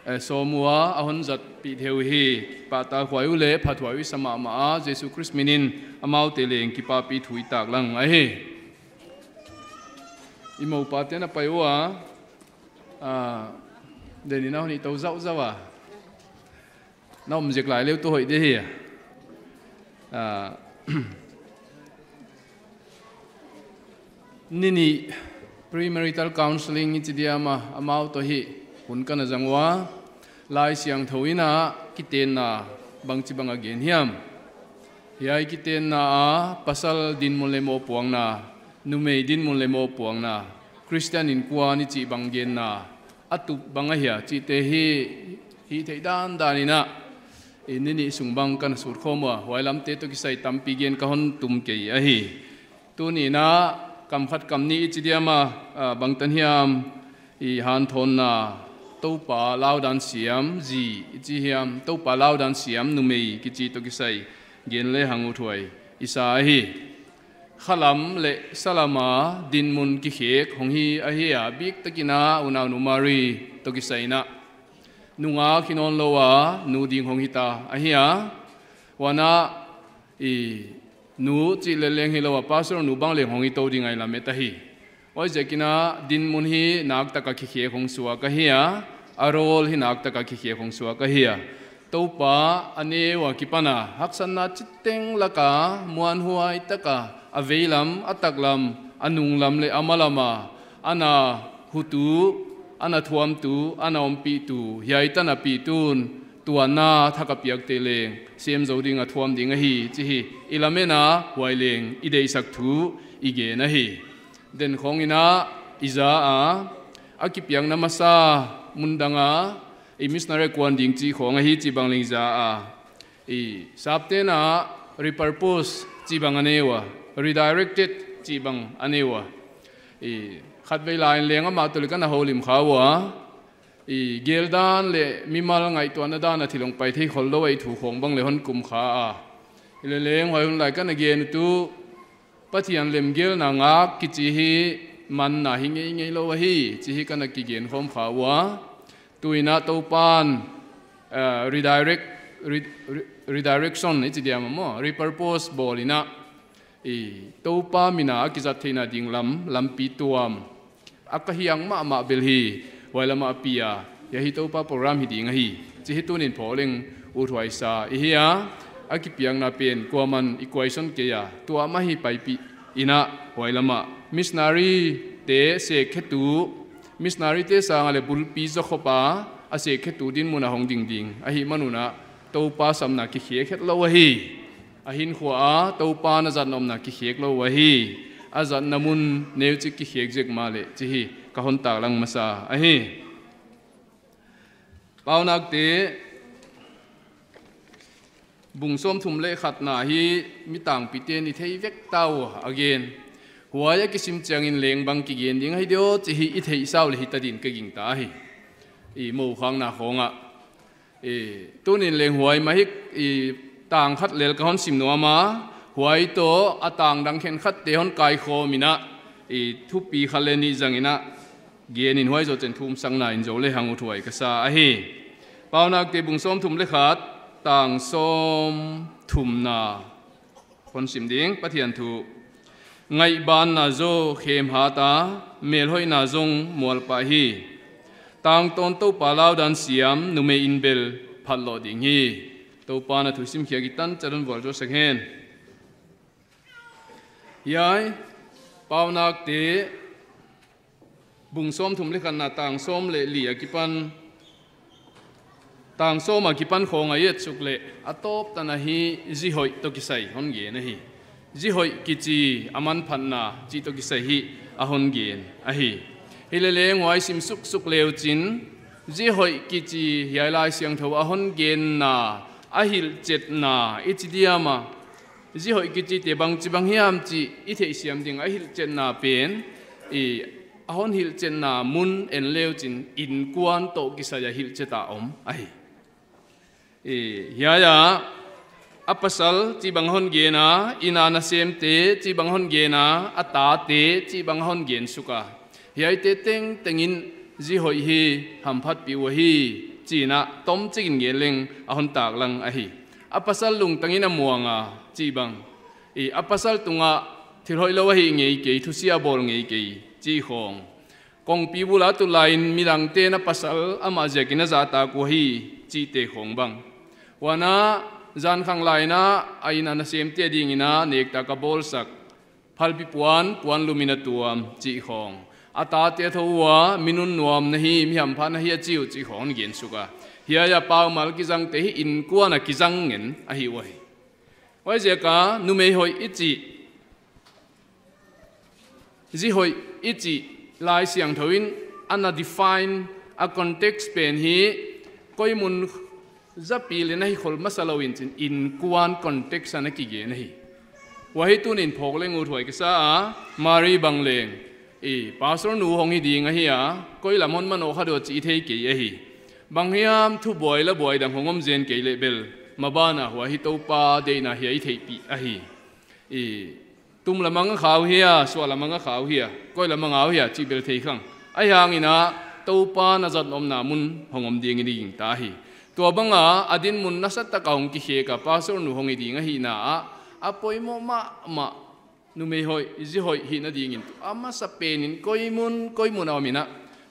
eh, sawm ua, a hon zatpih thei uhi. Pahtakhuai uh leh phathuai uh i sa mahmah a, Jesu Khrist min in amaute leng kipahpih thu i taklang ahi. I mou pate'n a pai ua, ah, den in a hon i tou zauhzauh a. Na om zek lai leh tu hoih di hi. Ah, ni nih premarital counselling i chi diam a, amau toh hi hun ka na zang ua. Laisiangthou in a kitenna bangchibang a gen hiam? Hiai kitenna ah pasal dinmun leh mohpuakna, numei dinmun leh mohpuakna, Christian innkuan i chih bang genna a tup bang ahia chihte hi, hihtheih dandan in a, i ni nih sung bang ka na sut khawm ua, huai lamte toh kisai tampi gen ka hon tum kei ahi. Tuni in a kam khat kam nih i chi diam a, ah, bangtan hiam, i hanthawnna, Toupa laudan siam zi i chi hiam, Toupa laudan siam numei kichi toh kisai gen lehang uthuai i sa ahi. Khalam leh salam a dinmun kikhek hong hi ahi a, biktak in a unaunu Mary toh kisai in a, nungak hi nawnlou a nu ding hong hita ahi a. Huan a, i, nu chih leh leng hilou a, pastor nu bang leng hong hi tou ding a i lamet ahi. Huaiziakin a dinmun hi naktak a kikhek hong suak ahi a, a role hi naktak a kikhek hong suak ahi a. Toupa a neu a kipan a haksatna chiteng lak a muanhuai tak a, a veilam, a taklam, a nunglam leh a malam a, ana hutu, ana thuamtu, ana ompihtu, hiai tan a pihtu'n tuanna thak a piakte leng sem zou ding a thuam ding ahi chih hi i lamen a, huai leng i deihsak thu i gen ahi. Den khawng in a i za a, a kipiakna masa mundang a, i missionary kuan ding chih khawng ahi chih bang leng i za a, i sapte'n a repurpose chih bang a nei ua, redirected chih bang a nei ua. I khatvei lai in leng amah toh leng ka na houlim kha ua, i geldan leh mimal ngaihtuahna dan a thil hong pai thei khollou a i thu khawng bang leng hon kum kha a. Hileh leng huai hun lai ka na gen uh tuh, Pathian lemgelna ngak kichi hi manna hi ngeingei lou ahi, chih hi ka na kigen khawm kha ua. Tuin a Toupan, eh, redirect, re-, re-, redirection i chi diam maw, repurpose bawl in a, i Toupa min a a kizat theihna ding lam, lampi tuam a ka hiang mahmah bel hi, huai lam ah a pi a, hiai hi Toupa program hi ding ahi, chih hi tunin phawk leng uthuai sa i hi a. A kipiakna pen kuaman equation kei a, tua mah hi paipih in a, huai lam ah missionary te sekkhetu, missionary te sang a leh bulpi zokhop a, a sekkhetu dinmun a hong ding ding ahihman un a, Toupa samna kikhek het lou ahi. A hinkhua a Toupa na zat nopna kikhek lou ahi. A zatna mun neuchik kikhek zek mahleh, chih hi ka hon taklang masa ahi. Paunakte bung sawmthum leh khatna hi mi tangpite'n i thei vek ta ua, again. Huai a kisim chiangin leng bang kigen ding ahi diam chih hi i theihsa uleh hita din ka gingta ahi. I mou khakna khawng ah. I, tunin leng huai mah hi, i, tang khat lel ka hon sim nuam a, huai toh a tang dang khenkhatte hon kaikhawm in a, i, thupi khat leh nih zang in a, gen in huai zoh chiang thumsakna in zou lehang uthuai ka sa ahi. Paunakte bung sawmthum leh khat, tang sawmthumna. Hon sim ding, Pathian thu. Ngaihbanna zaw khem hat a, melhoihna zong mual pah hi. Tangtawn Toupa laudan siam, numei in bel phatlawh ding hi. Toupa'n a thu simkhiak i tan chat un vualzawlsak hen. Hiai, Paunakte bung sawmthum leh khatna tang sawm leh li a kipan, tang sawm a kipan khawng a i et suk leh, a tawp tan a hi zi hoih toh kisai hon gen ahi. Zi hoih kichi a manphatna chih toh kisai hi a hon gen ahi. Hileleng huai sim suksuk le uchin, zi hoih kichi hiai Laisiangthou a hon genna, a hilhchetna i chi diam a, zi hoih kichite bangchi bang hiam chih i theihsiam ding a hilhchetna pen, i, a hon hilhchetna mun en le uchin innkuan toh kisai a hilhchet a om ahi. I, hiai a, a pasal chih bang hon gen a, inn a nasemte chih bang hon gen a, a tate chih bang hon gen suk a. Hiaite tengtengin zi hoih hi hamphatpih uh ahi, chi in a tomchik in gen leng a hon taklang ahi. A pasal lungtang in a muang a, chih bang. I, a pasal tungah thil hoihlou a hih ngei kei, thusia bawl ngei kei, chih khawng. Kongpi bul a tulai in midangte'n a pasal amah ziakin a zahtak uh ahi, chihte khawng bang. Huan a, zan khanglai in a, a inn a nasemte dingin a nektak a bawlsak. Phalbi puan, puan lum in a tuam, chih khawng. A tate a thou ua, mi nunnuam na hi, mi hampha na hi a chi uh chih khawng gen suk a. Hiai a paumal kizangte hi innkuan a kizang ngen ahi uh ahi. Huaiziak a, numei hoih i chih, zi hoih i chih, Laisiangthou in ana define a context pen hi, koi mun zapi leh na hi khol masa lou in chin, innkuan context a na kigen ahi. Huai hi tunin phawk leng uthuai ka sa a, Mari bang leng, i, pastor nu hong hi ding ahi a, koi lam hon manoh kha diam chih i thei kei ahi. Bang hiam thubuai la buai dang hong om zen kei leh bel, maban a huai hi Toupa deihna hi a i theihpih ahi. I, tum lam a nga kha uh hia, suah lam a nga kha uh hia, koi lam a nga uh hia, chih bel thei khang. Ahihhangin a, Toupa na zat nopna mun hong om dingin i gingta hi. Tua bang a, a dinmun nasatak a hong kikhek a pastor nu hong hi ding ahihna ah, a poimoh mahmah numei hoih, zi hoih hihna dingin tu. A masapen in koi mun, koi mun a om in a,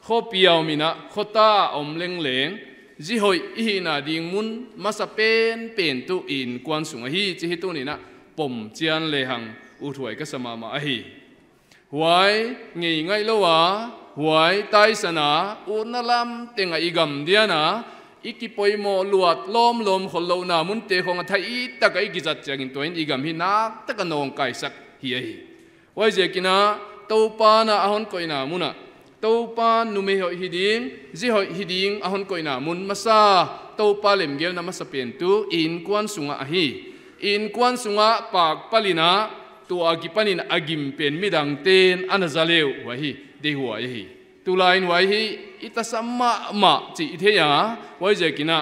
khopi a om in a, khota a om lengleng, zi hoih i hihna ding mun masapen pen tu i innkuan sung ahi, chih hi tunin a pom chian lehang uthuai ka sa mahmah ahi. Huai ngei ngaihlou a, huai taisan a, utna lam teng a i gam dian a, i kipoimoh luat lawmlawm khollouhna munte khawng a thaitak a i kizat chiangin tuain i gam hi naktak a nawngkaisak hi ahi. Huaiziakin a, Toupa'n a hon koihna mun ah, Toupa'n numei hoih hi ding, zi hoih hi ding a hon koihna mun masa, Toupa lemgelna masapen tu i innkuan sung ah ahi. I innkuan sung ah pakpalh in a, tua akipanin a gim pen midangte'n ana za le uh, huai hi deihhuai ahi. Tulai in huai hi i tasam mahmah chih i thei a, huaiziakin a,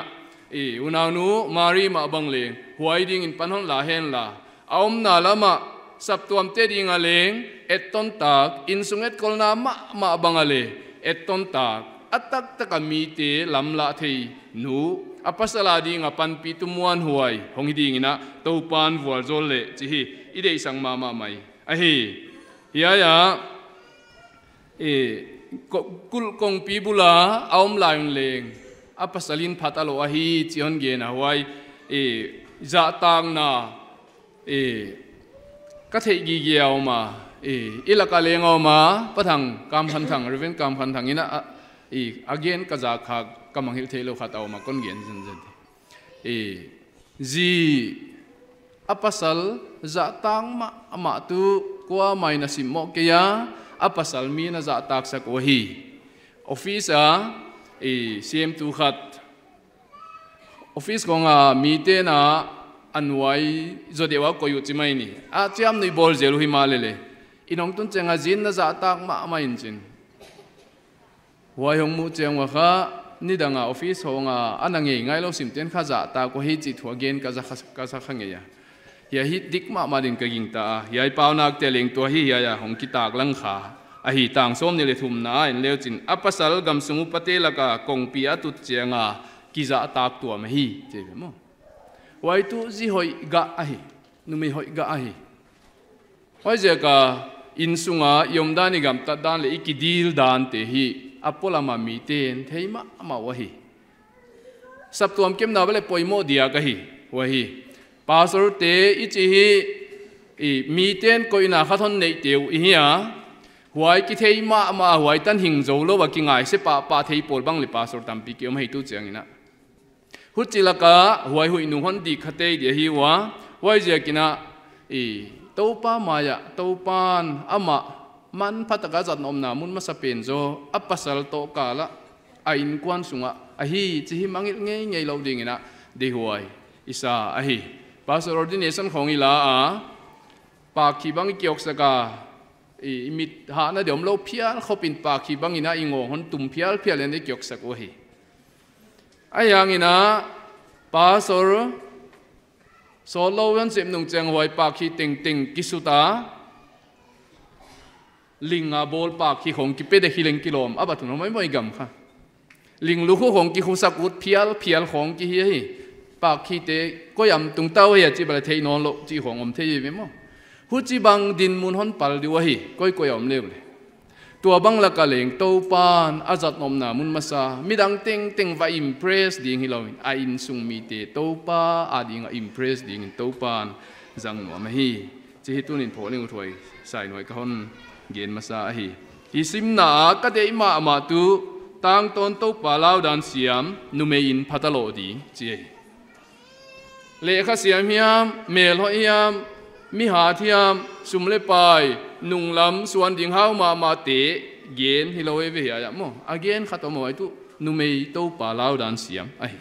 i unaunu Mari mah bang leng huai dingin pan hon la hen la, a omna lam ah saptuamte ding a leng etton tak, innsung etkolna mahmah bang a leh etton tak, a taktak a mite lamlah thei nu, a pasal a ding a panpih tu muanhuai hong hi ding in a, Toupa'n vualzawl leh chih hi i deihsak mahmah mai ahi. Hiai a, e, ko-, kulh kongpi bul a a om lai un leng, a pasal in phat a loh ahi chih hon gen a, huai, e, zahtakna, e, ka theih gige a om a, e, i lak a leng a om a, Pa Thang Kamkhanthang, Reverend Kamkhanthang in a, a, e, a gen ka zak kha, ka mangngilh theih lou khat a om a, kon gen zenzen. E, zi, a pasal zahtak mahmah tu, kuamah in a simmoh kei a, a pasal mi'n a zahtaksak uh ahi. Office a, e, siamtu khat, office khong a mite'n a nuai zaw deuh a koih uh chi mai ni. A chiamnuih bawl zel uh himahleh leh, inn hong tun chiang a zi'n a zahtak mahmah in chin. Huai hong muh chiang ua kha, nidang a office hong a, a na ngei ngailou simte'n kha zahtak uh ahi chih thu a gen ka za kha, ka za kha ngei a. Hiai hi dik mahmah din ka gingta a. Hiai paunakte leng tua hi hiai a hong kitaklang kha ahi. Tang sawmnih leh thumna a en le uchin, a pasal gamsung upate lak a kongpi a tut chiang a kizahtak tuam ahi, chi ve maw. Huai tuh zi hoih gah ahi. Numei hoih gah ahi. Huaiziak a innsung a i omdan, i gamtatdan leh i kidildante hi a polam a mite'n thei mahmah uh ahi. Saptuam kemna bang leh poimoh diak ahi, huai hi. Pastorte i chih hi, i mite'n koihna khat hon neihte uh i hi a, huai kithei mahmah, huai tan hing zou lou a kingaise pahpah thei pawl bang leh pastor tampi ki om hi tu chiang in a. Huchi lak a huai huih nung hon dik kha tei di ahi ua, huaiziak in a, i, Toupa mai ah, Toupa'n amah manpha tak a zatnopna mun masapen zaw, a pasal toh kal a, a innkuan sung a ahi chih hi mangngilh ngeingei lou ding in a deihhuai i sa ahi. Pastor ordination khong i la a, pakkhi bang i kioksak a, i, i mit hahna di omlou phial khop in pakkhi bang in a i ngawng hon tum phialphial in i kioksak uh ahi. Ahiang in a, pastor sawtlou hon sep nung chiang huai pakkhi tengteng kisut a, ling a bawl pakkhi khong kipe dek hi leng kilawm a, bat hun hong mai maw i gam kha. Ling lukhu khong kikhusak ut phialphial khong ki hi ahi. Pakkhite koi a om tung ta uh hia chih bang leh theih nawnlou chih khong om thei ve maw. Huchibang dinmun hon pal di uh ahi, koikoi a om le uleh. Tua bang lak a leng Toupa'n a zatnopna mun masa, midang tengteng va impress ding hilou in, a innsung mite Toupa a ding a impress ding in Toupa'n zang nuam ahi. Chih hi tuni'n phoh ning uthuai sainuai ka hon gen masa ahi. I simna a ka deih mahmah tuh, tangtawn Toupa laudan siam, numei in phat a loh ding, chi ahi. Lehkha siam hiam, mel hoih hiam, mi hat hiam, sum leh pai, nunglam suan ding hau mahmahte gen hilou e ve hiai a maw. A gen khat om huai tuh, numei Toupa laudan siam ahi.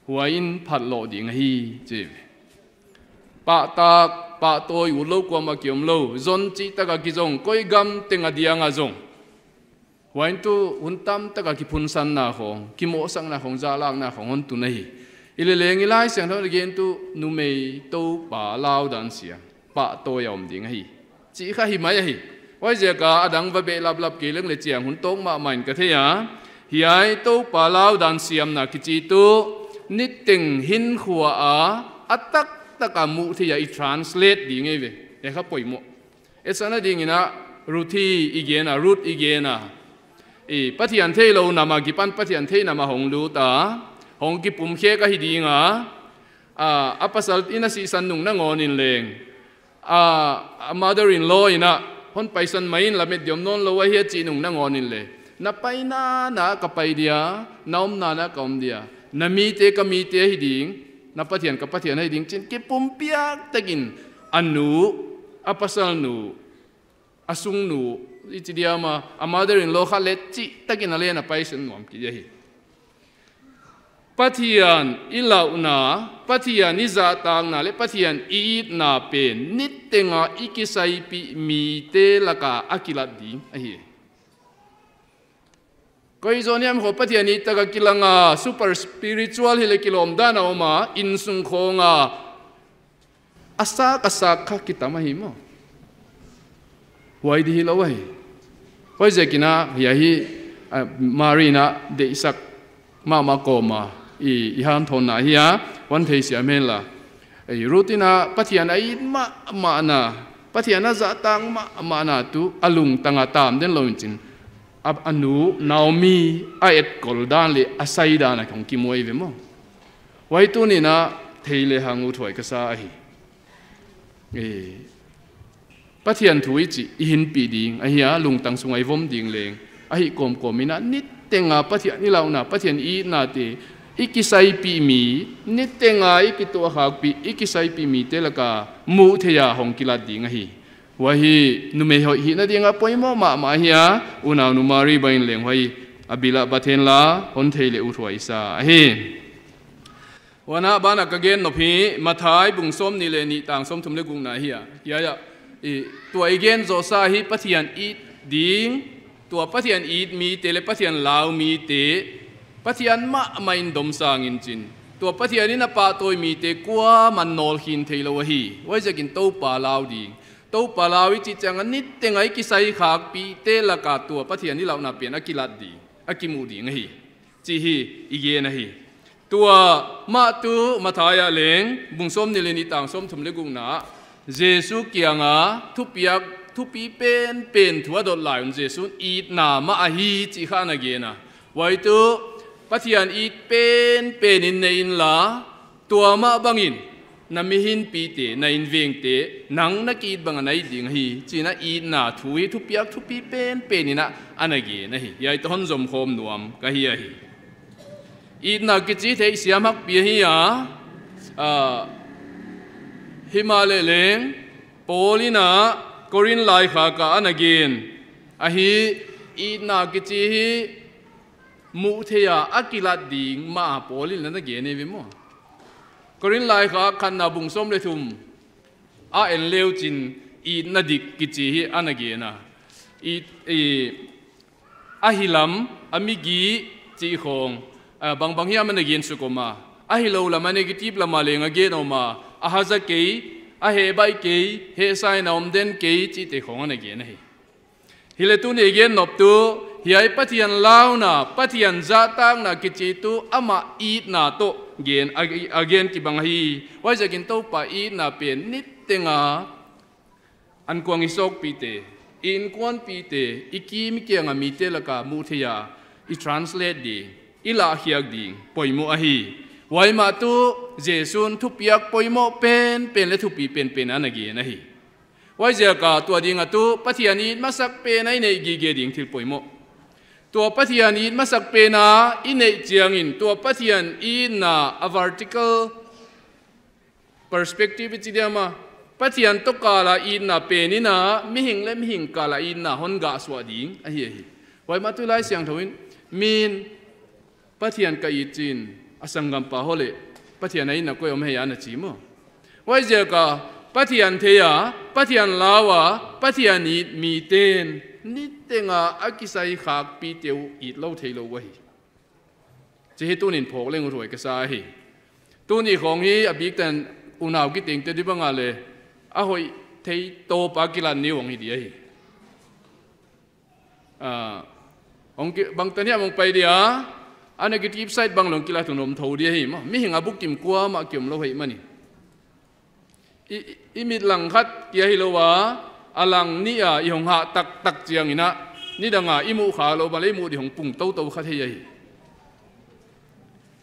Huai in phat loh ding ahi, chi ve. Pahtak, pahtawi utlou kuamah ki omlou, zon chihtak a kizong, koi gam teng a diang a zong. Huai in tuh hun tamtak a kiphunsanna khong, kimohsakna khong, zahlakna khong hon tun ahi. Hileleng i Laisiangthou in a gen tuh, numei Toupa laudan siam, pahtawi a om ding ahi, chih kha hi mai ahi. Huaiziak a adang va behlaplap kei leng leh chiang hun tawk mahmah in ka thei a. Hiai Toupa laudan siamna kichi tuh, niteng hinkhua a, a taktak a muh theih a i translate ding ahi ve. E kha poimoh. Etsan a ding in a, Ruth i gen a, Ruth i gen a. I, Pathian theilou nam a kipan Pathian theih nam a hong lut a, hong kipumkhek ahi ding a. A, a pasal in a sihsan nung nangawn in leng, a, a mother-in-law in a, hon paisan mai in, lamet di om nawnlou ahi a chih nung nangawn in leng, na paina na ka pai dia, na omna na ka om dia, na mite ka mite ahi ding, na Pathian ka Pathian ahi ding, chi in kipumpiak tak in a nu, a pasal nu, a sung nu, i chi diam a, a mother-in-law kha leh chihtak in a leng a paisan nuam kei ahi. Pathian i lauhna, Pathian i zahtakna leh Pathian i itna pen niteng a i kisaipih mite lak a a kilat ding ahi. Koi zaw niam kho Pathian it tak a kilang a, super spiritual hileh kilawm dan a om a, innsung khong a, a sak a sak kha kitam ahi maw. Huai di hilou ahi. Huaiziakin a, hiai hi, ah, Mari in a deihsak mahmah kawm a, i, i hanthawnna ahi a, hon theisiam hen la. Ei, Ruth in a Pathian a it mahmahna, Pathian a zahtak mahmahna tuh a lungtang a tam den lou in chin. A, a nu, Naomi, a etkol dan leh a sai dan a hong kimu ahi ve maw. Huai tuni'n a thei lehang uthuai ka sa ahi. Ei, Pathian thu i chih i hinpih ding ahi a, lungtang sung a i vom ding leng ahi kawmkawm in a, niteng a Pathian i launa, Pathian i itnate i kisaipih mi, niteng a i kituahkhakpih, i kisaipih mite laka muhtheih a hong kilat ding ahi. Huai hi numei hoih hihna ding a poimoh mahmah ahi a, unaunu Mari bang in leng huai a bil ah bat hen la, hon thei leh uthuai sa ahi. Huan a ban ah ka gen nop hi, Matthai bung sawmnih leh nih tang sawmthum leh gukna ahi a. Hiai ah, i, tua i gen zoh sa hi Pathian it ding, tua Pathian it mite leh Pathian lau mite, Pathian mahmah in domsang in chin. Tua Pathian in a pahtawi mite kuaman nawl khin theilou ahi. Huaiziakin Toupa lau ding. Toupa lau i chih chiang a niteng a i kisaikhakpihte laka tua Pathian i launa pen a kilat ding, a kimu ding ahi. Chih hi i gen ahi. Tua mah tuh Matthai ah leng, bung sawmnih leh nih tang sawmthum leh gukna ah, Jesu kiang a thupiak, thupi penpen thu a dot lai un Jesu'n itna mah ahi chih kha ana gen a. Huai tuh, Pathian it penpen in nei inla, tua mah bang in, na mihingpihte, na invengte, nang na ki-it bang a na it ding ahi, chi'n a itna thu hi thupiak thupi penpen in a ana gen ahi. Hiai toh hon zomkhawm nuam ka hi ahi. Itna kichi theihsiam hakpi ahi a, ah, himahleh leng, Paul in a Korin laikhak ah ana gen ahi, itna kichi hi muhtheih a a kilat ding mah Paul in ana gen ahi ve maw. Korin laikhak khatna bung sawm leh thum a en leu chin itna dik kichi hi ana gen a. I, i, a hilam, a migi chih khawng, ah, bangbang hiam ana gen suk om a. A hilou lam a negative lam a leng a gen om a. A haza kei, a hehbaih kei, hehsa in a om den kei chihte khawng ana gen ahi. Hileh tuni i gen nop tuh, hiai Pathian launa, Pathian zahtakna kichi tuh amah itna toh gen, a, a gen kibang ahi. Huaiziakin Toupa itna pen niteng a ankuang i sawkpihte, i inkuanpihte, i kim i kiang a mite laka muhtheih a i translate ding, i lahkhiak ding poimoh ahi. Huai mah tuh Jesu'n thupiak poimoh penpen leh thupi penpen ana gen ahi. Huaiziak a tua ding a tuh Pathian it masak pen a i neih gige ding thil poimoh. Tua Pathian it masak pen a i neih chiangin tua Pathian itna a vertical perspective i chi diam a, Pathian toh kal a itna pen in a, mihing leh mihing kal a itna hon gahsuah ding ahi ahi. Huai mah tuh Laisiangthou in, min Pathian ka it chi'n, a sanggampa ho leh Pathian a itna koi om hia ana chi maw. Huaiziak a, Pathian thei a, Pathian lau a, Pathian it miten, niteng a a kisaikhakpihte uh it lou theilou ahi. Chih hi tuni'n phawk leng uthuai ka sa ahi. Tuni khawng hi a bik tan unau kitengte di bang a leh, a hoih thei tawp a kilat ni uh hong hi di ahi. Ah, hong ki, bangtan hiam hong pai dia, a negative side bang leng kilat hun om thou di ahi maw. Mihing a bukim kuamah ki om lou hi mah ni. I, i, i mit lang khat kia hilou a, a lang nih a i hong hah taktak chiangin a, nidang a i muh kha lou bang leh i muh di hong pung toutou khat hi ahi.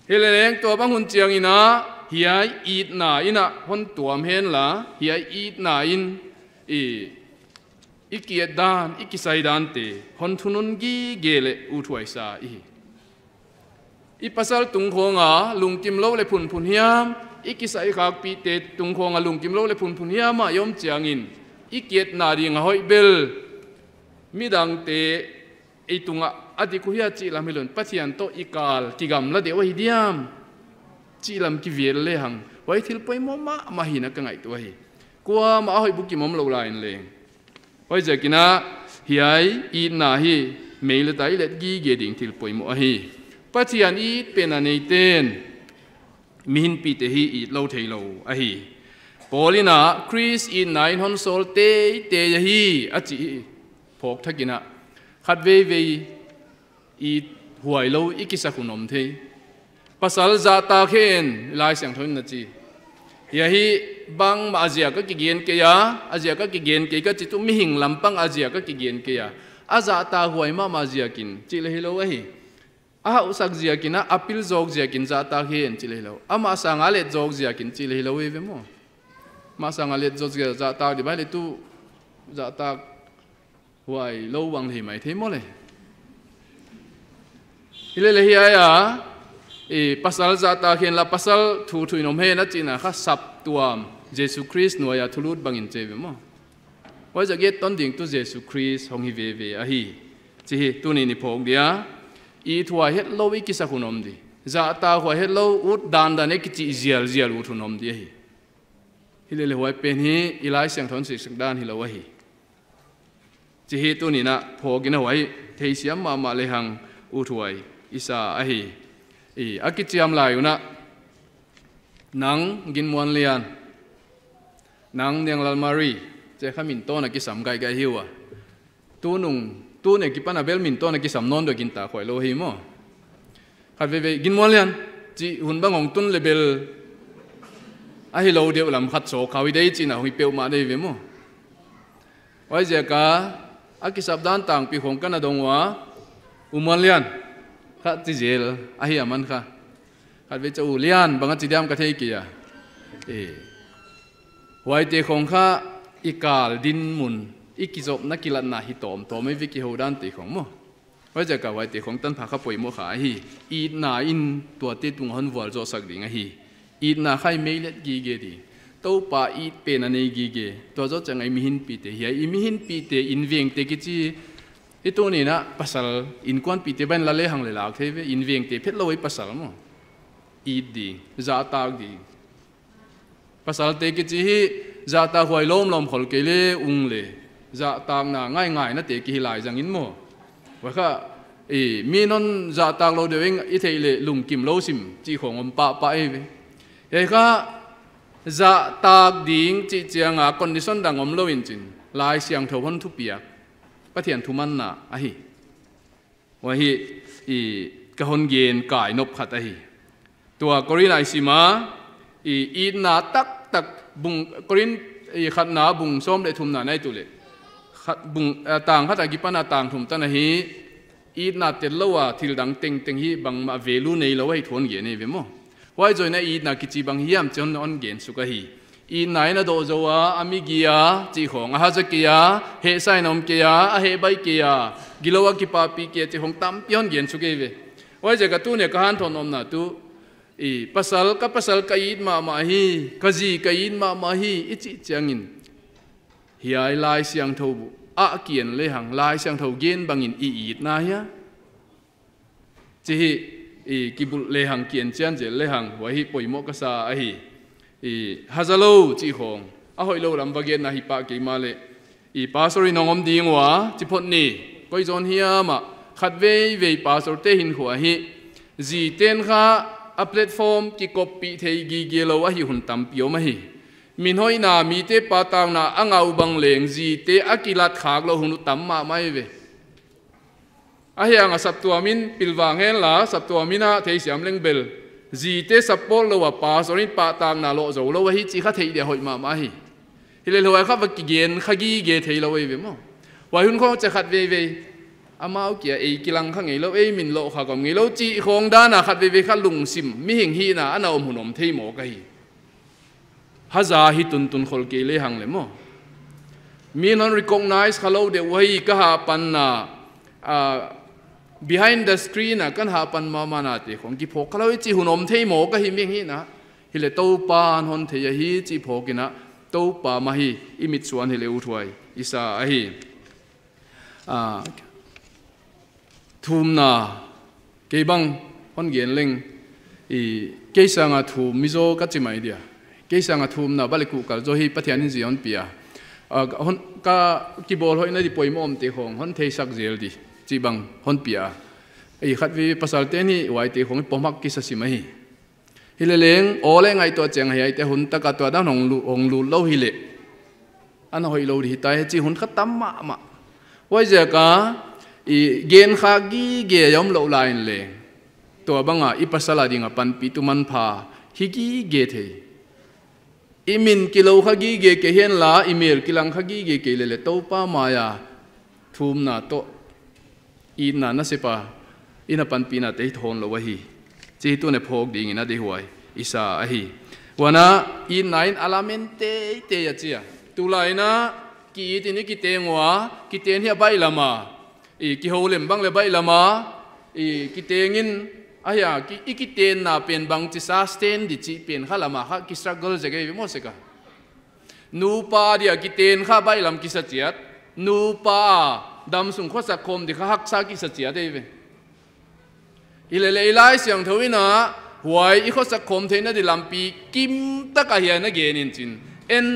Hileleng tua bang hun chiangin a, hiai itna in a hon tuam hen la, hiai itna in i, i ki-et dan, i kisai dante hon thunun gige leh uthuai sa i hi. I pasal tungkhawng a lungkimlou leh phunphun hiam, i kisaikhakpihte tungkhawng a lungkimlou leh phunphun hiam a i om chiangin, i ki-etna ding a hoih bel midangte ei tung a a dik uh hia chih lam hilou in, Pathian toh i kal kigamla deuh ahi diam chih lam kivel lehang, huai thil poimoh mahmah hi'n a ka ngaihtuah hi. Kuamah a hoih bukim om lou lai in leng. Huaiziakin a, hiai itna hi mei leh tai let gige ding thil poimoh ahi. Pathian it pen a neiten, mihingpihte hi it lou theilou ahi. Paul in a, Khrist itna in hon sawl teitei ahi, a chih hi. phawk thak in a, khat veivei it huai lou i kisak hun om thei. Pasal zahtak hen, Laisiangthou in a chi. Hiai hi bangmah a ziak a kigen kei a, a ziak a kigen kei ka chih tuh mihing lampang a ziak a kigen kei a. A zahtak huai mahmah ziakin chih leh hilou ahi. A hauhsak ziakin a, a pil zawk ziakin zahtak hen chih leh hilou. Amah sang a let zawk ziakin chih leh hilou eive maw. Amah sang a let zawk ziak zahtak di bang leh tuh zahtak huai lou uang leh hi maithei maw leh. Hilele hiai a, i pasal zahtak hen la pasal thuthu in om hen a chihna kha saptuam Jesu Khrist nuai a thulut bangin chi ve maw. Huaiziak a et ton ding tuh Jesu Khrist hong hi veve ahi. Chih hi tuni'n i phawk dia. It huai hetlou i kisak hun om di. Zahtak huai hetlou ut dandan e kichih zialzial ut hun om di ahi. Hilele huai pen hi i Laisiangthou in sisik dan hilou ahi. Chih hi tuni'n a phawk in a huai theisiam mahmah lehang ut huai i sa ahi. I, a kichiam lai un a, nang Ginmuanlian, nang Nianglalmari, chih kha min tawna kisam gaigai hi ua. Tunung, tuni a kipan a bel min tawna kisam nawn deuh gintak huai lou hi maw. Khat veivei, Ginmuanlian, chih hun bang hong tun leh bel a hilou deuh lam khat sawk khawng hi dei chihna hong hi peuhmah dei ve maw. Huaiziak a, a kisap dan tangpi khawng ka na dong ua, U Muanlian, kha chi zel ahi a man kha. Khat vei cha U Lian bang a chi diam ka thei kei a. E. Huaite khawng kha i kal dinmun, i kizopna kilatna hi tawmtawm eive, kihou dante khawng maw. Huaiziak a huaite khawng tanpha kha poimoh kha ahi. Itna in tuate tung hon vualzawhsak ding ahi. Itna kha i meilet gige di. Toupa it pen a nei gige. Tua zoh chiang a i mihinpite hiai. I mihinpite invengte kichi. I tuni'n a pasal inkuanpihte bang la lehang leh lak thei ve. Invengte phetlou ei pasal maw. It di. Zahtak di. Pasalte kichi hi zahtak huai lawmlawm khol kei leh ung leh. Zahtakna ngaingaina te kihi lai zangin maw. Huai kha, i, mi'n hon zahtak lou deuh ing i theih leh lungkim lou sim chih khawng om pahpah eive. Hiai kha zahtak ding chih chiang a condition dang omlou in chin. Laisiangthou hon thupiak. Pathian thumanna ahi. Huai hi, i, ka hon gen kai nop khat ahi. Tua Korin a i sim a, i, itna taktak bung, Korin, i, khatna bung sawm leh thumna na i et uleh. Khat bung, a, tang khat a kipan a tang thum tan ahi, itna tellou a thil dang tengteng hi bangmah value neilou ahi thu hon gen eive maw. Huai zoh in a itna kichi bang hiam chih hon gen suk ahi. Itna in a doh zou a, a mi gi a, chih khawng, a haza kei a, hehsa in om kei a, a hehbai kei a, gilou a kipahpih kei a, chih khawng tampi hon gen suk eive. Huaiziak a tuni a ka hanthawn omna tuh, i, pasal, ka pasal ka it mahmah hi, ka zi ka it mahmah hi, i chih chiangin. Hiai Laisiangthou bu, a ki en lehang, Laisiangthou gen bangin i itna hia. Chih hi, i, kibulh lehang, ki en chian zel lehang, huai hi poimoh ka sa ahi. I, hazalou chih khawng, a hoihlou lam va genna hi pah kei mahleh. I, pastor in hong om ding ua, chi phot ni, koi zon hiam a, khat veivei pastorte hinkhua hi. Zite'n kha, a platform kikoppih thei gige lou ahi hun tampi om ahi. Min hoihna, mite pahtakna, a ngau bang leng, zite a kilat khak lou hun uh tam mahmah eive. Ahi a nga saptuam in pilvang hen la, saptuam in a theisiam leng bel. Zite support lou a pastor in pahtakna loh zou lou ahi chih kha theih dia hoih mahmah hi. Hilele huai kha va kigen kha gige theilou eive maw. Huai hun khawng chia khat veivei. Amau kia ei kilang kha ngeilou, ei min loh kha gawm ngeilou chih khawng dan a khat veivei kha lungsim, mihing hihna, ana om hun om thei mawk ahi. Haza hi tuntun khol kei lehang leh maw. Mi'n hon recognize khalou deuh uh hi ka hahpanna, ah, behind the screen a kan hahpan mahmahnate khawng kiphawk khalou hi chih hun om thei mawk ahi mihing hihna. Hileh Toupa'n hon thei ahi chih phawk in a, Toupa mah hi i mitsuan hileh ut huai i sa ahi. Ah, thumna, kei bang hon gen leng, i, kei sang a thum mi zaw ka chi mai dia. Kei sang a thumna bang leh kuhkal zaw hi Pathian in zi hon pia. Ah, hon, ka kibawl hoihna di poimoh omte khawng, hon theisak zel di, chih bang hon pia. I, khat veivei pasalte'n huaite khawng i pom hak kisa sim ahi. Hilele leng, aw leh ngaihtuah chiang hiaite hun tak a tua dan hong lu-, hong lut lou hileh. Ana hoihlou di hita hi chih hun kha tam mahmah. Huaiziak a, i gen kha gige om lou lai in leng, tua bang a i pasal a ding a panpih tu manpha hi gige thei. I min kilou kha gige kei hen la, i mel kilang kha gige kei leh leng Toupa mai a thumna toh itna nasep a i na panpihna te hi thawn lou ahi. Chih tuni phawk ding in a deihhuai i sa ahi. Huan a, itna in a lamen teitei a chi a. Tulai in a, ki-it in i kiteng ua, kiteng hi a baihlam a, i kihou lem bang leh baihlam a, i kiteng in, ahia, ki, i kitenna pen bangchi sustain di chih pen kha lam a kha ki struggle zek ei ve maw sek a. Nupa dia kiten kha baihlam kisa chiat, nupa damsung khosak khawm di kha haksa kisa chiat ei ve. Hileh leng i Laisiangthou in a, huai i khosak khawm theihna di lampi kim tak a hiai na gen in chin. En,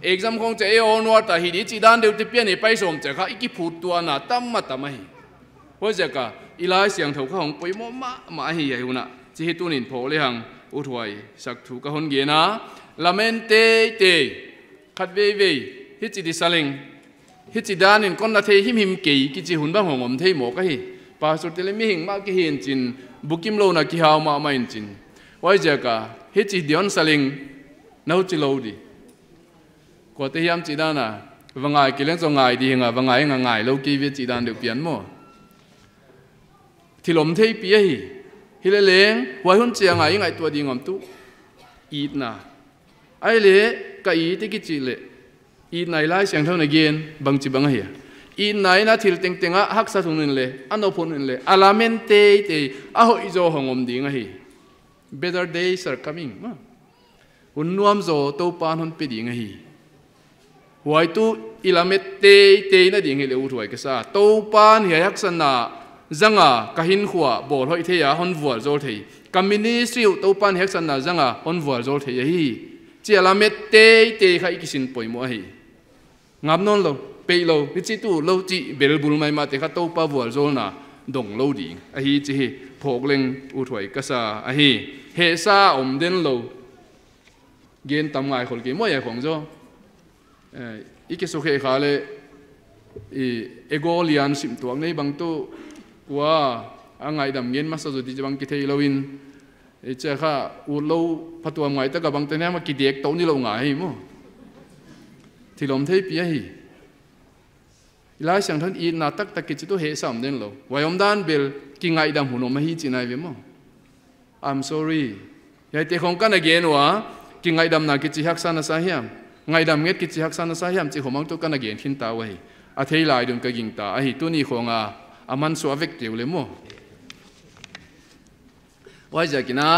exam khong chia e onward a hi di chih dan deuh te pian i pai sawm chia kha i kiphut tuahna tam a tam ahi. Huaiziak a, i Laisiangthou kha hong poimoh mahmah ahi hiai hun a. Chih tuni'n phawk lehang, uthuai sak thu ka hon gen a. Lamen teitei, khatveivei, hichi di sa leng, hichi dan in kon na thei himhim kei kichi hun bang hong om thei mawk ahi. Pastor te leh mihing mah ki hi in chin, bukim louhna kihau mahmah in chin. Huaiziak a, hichi di hon sa leng, na huchi lou di. Kuate hiam chih dan a, va ngai kei leng zaw ngai di hi nga, va ngai nga ngai lou kei ve chih dan deuh pian maw. Thil om theipi ahi. Hileh leng, huai hun chiang a i ngaihtuah ding om tuh, itna. Ahihleh, ka it i kichih leh, itna i Laisiangthou in a gen, bangchi bang ahia. Itna in a thil tengteng a haksa hun in leng, a nop hun in leng, a lamen teitei, a hoih zaw hong om ding ahi. Better days are coming, maw. Hun nuam zaw Toupa'n hon pe ding ahi. Huai tuh i lamen teitei na ding hileh uthuai ka sa. Toupa'n hiai haksatna zang a ka hinkhua bawl hoih thei a hon vualzawl thei. Ka ministry uh Toupa'n hiai haksatna zang a hon vualzawl thei ahi. Chih a lamen teitei kha i kisin poimoh ahi. Ngap nawn lou, peih lou, hichi tuh lou chih bel bul maimah te kha Toupa vualzawlna dong lou ding ahi chih hi phawk leng uthuai ka sa ahi. Hehsa om den lou. Gen tam ngai khol kei maw hiai khong zaw. Eh, i kisukhe kha leh, i ego lian sim tuak nei bang tuh, kua a ngaihdam ngen masa zaw di chih bang kithei lou in, i chia kha, utlou phatuam ngai tak a bang te ne ma kidek tou ni lou ngai hi maw. Thil om theipi ahi. I Laisiangthou in itna taktak kichi tuh hehsa om den lou. Huai omdan bel kingaihdam hun om ahi chihna ahi ve maw. I'm sorry. Hiaite khong ka na gen ua, kingaihdamna kichi haksa na sa hiam. Ngaihdam nget kichi haksa na sa hiam chih khong bang tuh ka na gen khin ta uhi. A thei lai dun ka gingta ahi tuni khong a, a man suah vek kei uleh maw. Huaiziak in a,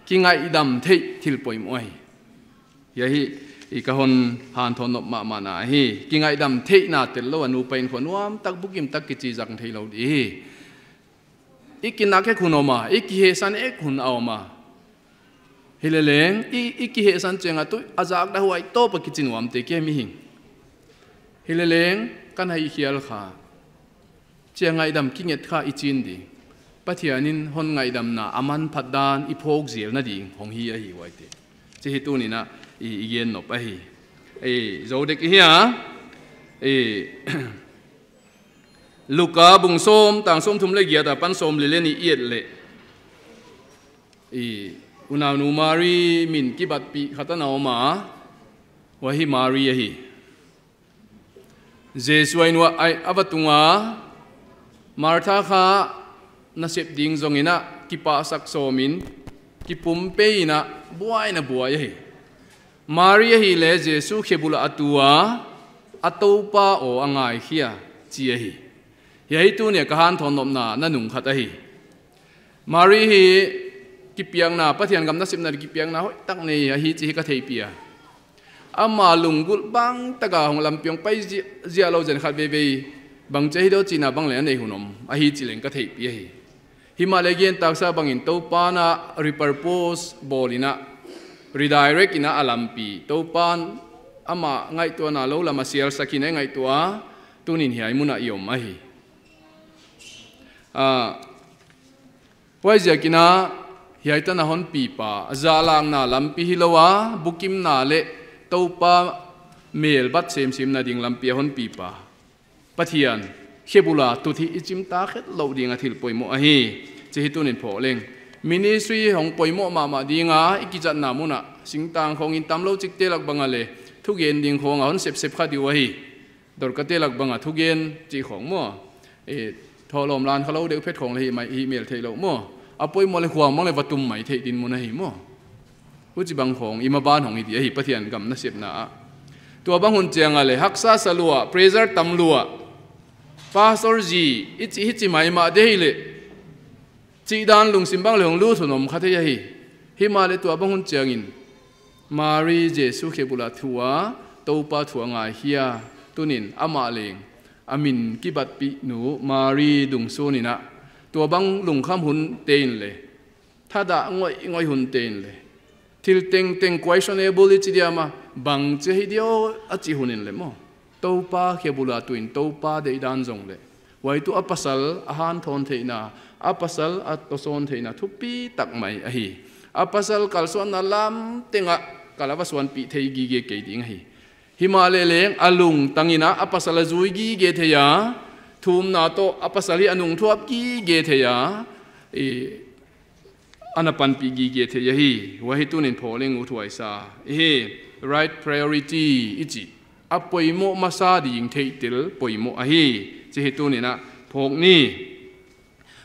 kingaihdam theih thil poimoh ahi. Hiai hi, i ka hon hanthawn nop mahmahna ahi. Kingaihdam theihna tel lou a nupa in khua nuam tak bukim tak kichi zang thei lou di hi. I kinak ek hun om a, i kihehsan ek hun a om a. Hileh leng, i, i kihehsan chiang a tuh, a zak dah huai tawp a kichi nuam te kia mihing. Hileh leng, kan hai khial kha. Chia ngaihdam kinget kha i chin di. Pathian in hon ngaihdamna a manphat dan i phawk zelna ding hong hi ahi huaite. Chih hi tuni in a i, i gen nop ahi. Ei, zou dek i hia. Ei, Luka bung sawm, tang sawmthum leh giat apan sawmli leh nih i et leh. Ei, unaunu Mari min kibatpih khat ana om a. Huai hi Mari ahi. Jesu a inn uah a va tung a, Martha kha nasep ding zong in a kipahsak sawm in, kipumpei in a buai in a buai ahi. Mari ahihleh Jesu khe bul ah a tu a, a Toupa aw a ngaikhia chi ahi. Hiai hi tuni a ka hanthawn nopna nanung khat ahi. Mari hi kipiakna, Pathian gam nasepna kipiakna hoihtak nei ahi chih hi ka theihpih a. Ama lunggulh bang tak a hong lampi hong pai ziah, ziah lou zen khatveivei bangchi hi diam chihna bang leng a nei hun om ahi chih leng ka theihpih ahi. Himahleh gen taksa bang in Toupa'n a repurpose bawl in a, redirect in a a lampi, Toupa'n ama ngaihtuahna lou lam a sialsak in a ngaihtuah a, tuni in hiai mun ah i om ahi. Ah, huaiziak in a hiai tan a hon pipa, zahlakna lampi hilou a, bukimna leh Toupa mel bat semsemna ding lampi a hon pipa. Pathian khe bula tut hi i chim ta khet lou ding a thil poimoh ahi. Chih hi tunin phawk leng. Ministry hong poimoh mahmah ding a, i kizatna mun ah singtang khawng in tam lou chikte lak bang a leh thugen ding khawng a hon sepsep kha di uh ahi. Dorkate lak bang a thugen chih khawng maw, e, thawlawm lan kha lou deuh phet khawng leh himai, himel theih lou maw. A poimoh leh huang mang leh va tum mai theih dinmun ahi maw. Huchibang khawng i maban hong hi di ahi Pathian gam nasepna ah. Tuabang hun chiang a leh haksa sa lua, pressure tam lua, pastor zi i chih hichi maimah di hi leh, chihdan lungsim bang leh hong lut hun om kha thei ahi. Himahleh tuabang hun chiangin Mari Jesu khe bula thu a, Toupa thu a ngai hi a, tunin amah leng a min kibatpih nu Mari dungsun in a, tuabang lungkham hunte in leh, thadah ngoihngoih hunte in leh, thil tengteng questionable i chi diam a, bangchi hi diam a chih hun in leh maw, Toupa khe bula tu in Toupa deihdan zong leh, huai tu a pasal a hanthawn theihna, a pasal a tosawn theihna thupi tak mai ahi. A pasal kalsuanna lam teng ah kal a va suanpih thei gige kei ding ahi. Himahleh leng a lungtang in a, a pasal a zui gige thei a, thumna toh a pasal hi a nungthuap gige thei a, i, ana panpih gige thei ahi. Huai hi tunin phawk leng uthuai sa. I hi, right priority i chih, a poimoh masa ding theihtel poimoh ahi. Chih hi tunin a phawk ni.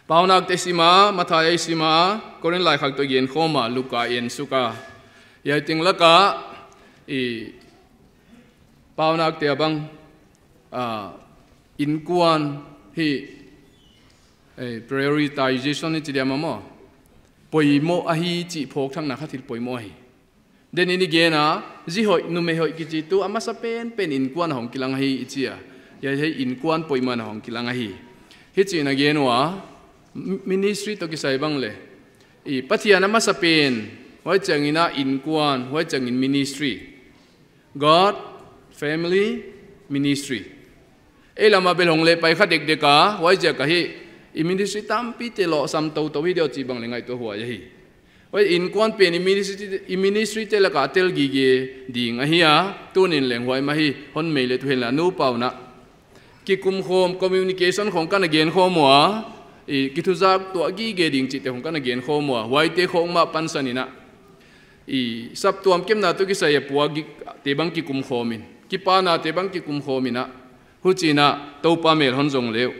Paunakte sim a, Matthai i sim a, Korin laikhak toh gen khawm a, Luka en suk a. Hiai teng lak a, i, Paunakte a bang, ah, innkuan hi, eh, prioritization i chi diam a maw, poimoh ahi chih phawk thakna kha thil poimoh ahi. Tuni'n i gen a, zi hoih, numei hoih kichi tu a masa penpen innkuan a hong kilang ahi i chi a. Hiai hi innkuan poimoh a hong kilang ahi. Hichi'n a gen ua, m-, ministry toh kisai bang leh, i, Pathian a masa pen, huai chiangin a innkuan, huai chiangin ministry. God, family, ministry. Ei lam a bel hong leh pai kha dekdek a, huaiziak ahi, i ministry tampite lohsam toutou hi diam chih bang leh ngaihtuah huai ahi. Huai innkuan pen i ministry, i ministry te lak a tel gige ding ahi a, tuni'n leng huai mah hi, hon mei leh tu hen la nupa un a. Kikum khawm, communication khawng ka na gen khawm ua, i, kithuzak tuah gige ding chihte khawng ka na gen khawm ua, huaite khawng mah pansan in a, i, saptuam kepna toh kisai a puakgik te bang kikum khawm in, kipana te bang kikum khawm in a, huchi'n a Toupa mel hon zong leh uh.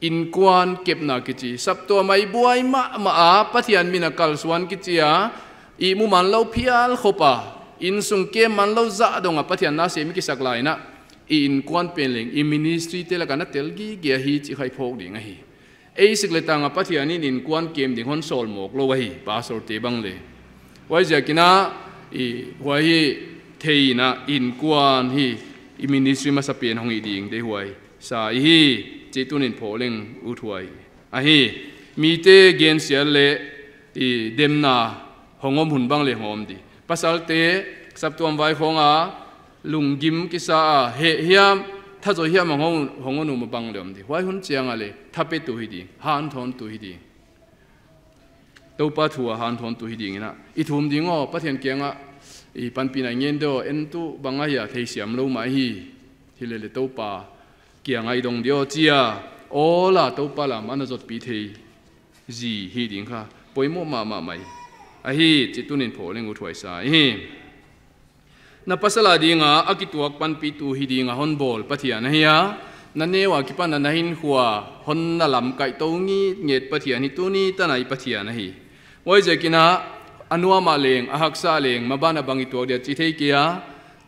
Innkuan kepna kichi, saptuam a i buai mahmah a, Pathian min a kalsuan kichi a, ihmu man lou phial khop a, innsung kem man lou zah dong a Pathian na sem i kisak lai in a, i innkuan pen leng, i ministry te lak a na tel gige ahi chih kha i phawk ding ahi. Ei sik leh tang a Pathian in innkuan kem ding hon sawl mawk lou ahi, pastor te bang leh. Huaiziakin a, i, huai hi thei in a innkuan hi, i ministry masa pen hong hi ding deihhuai sa i hi, chih tunin phawk leng uthuai ahi. Mite gensiat leh, i, demna hong om hun bang leh hong om di. Pasalte, saptuam vai khawng a, lunggim kisa a, heh hiam, thazaw hiam hong, hong om bang leh om di. Huai hun chiang a leh, thapetu hi ding, hanthawntu hi ding. Toupa thu a hanthawntu hi ding in a. I thum ding aw, Pathian kiang a, i panpihna i ngen di aw, en tu bang ahia theisiam lou mah hi. Hilele Toupa kiang a i dong di aw chi a, awl a Toupa lam ana zotpih thei zi hi ding kha poimoh mahmah mai ahi, chih tunin phawk leng uthuai sa i hi. Na pasal a ding a, a kituak panpihtu hi ding a hon bawl Pathian ahi a, na neu a kipan a na hinkhua hon na lamkaih tou ngitnget Pathian hi tuni tan a i Pathian ahi. Huaiziakin a, a nuam a leng, a haksa leng, maban a bang i tuak dia chi thei kei a,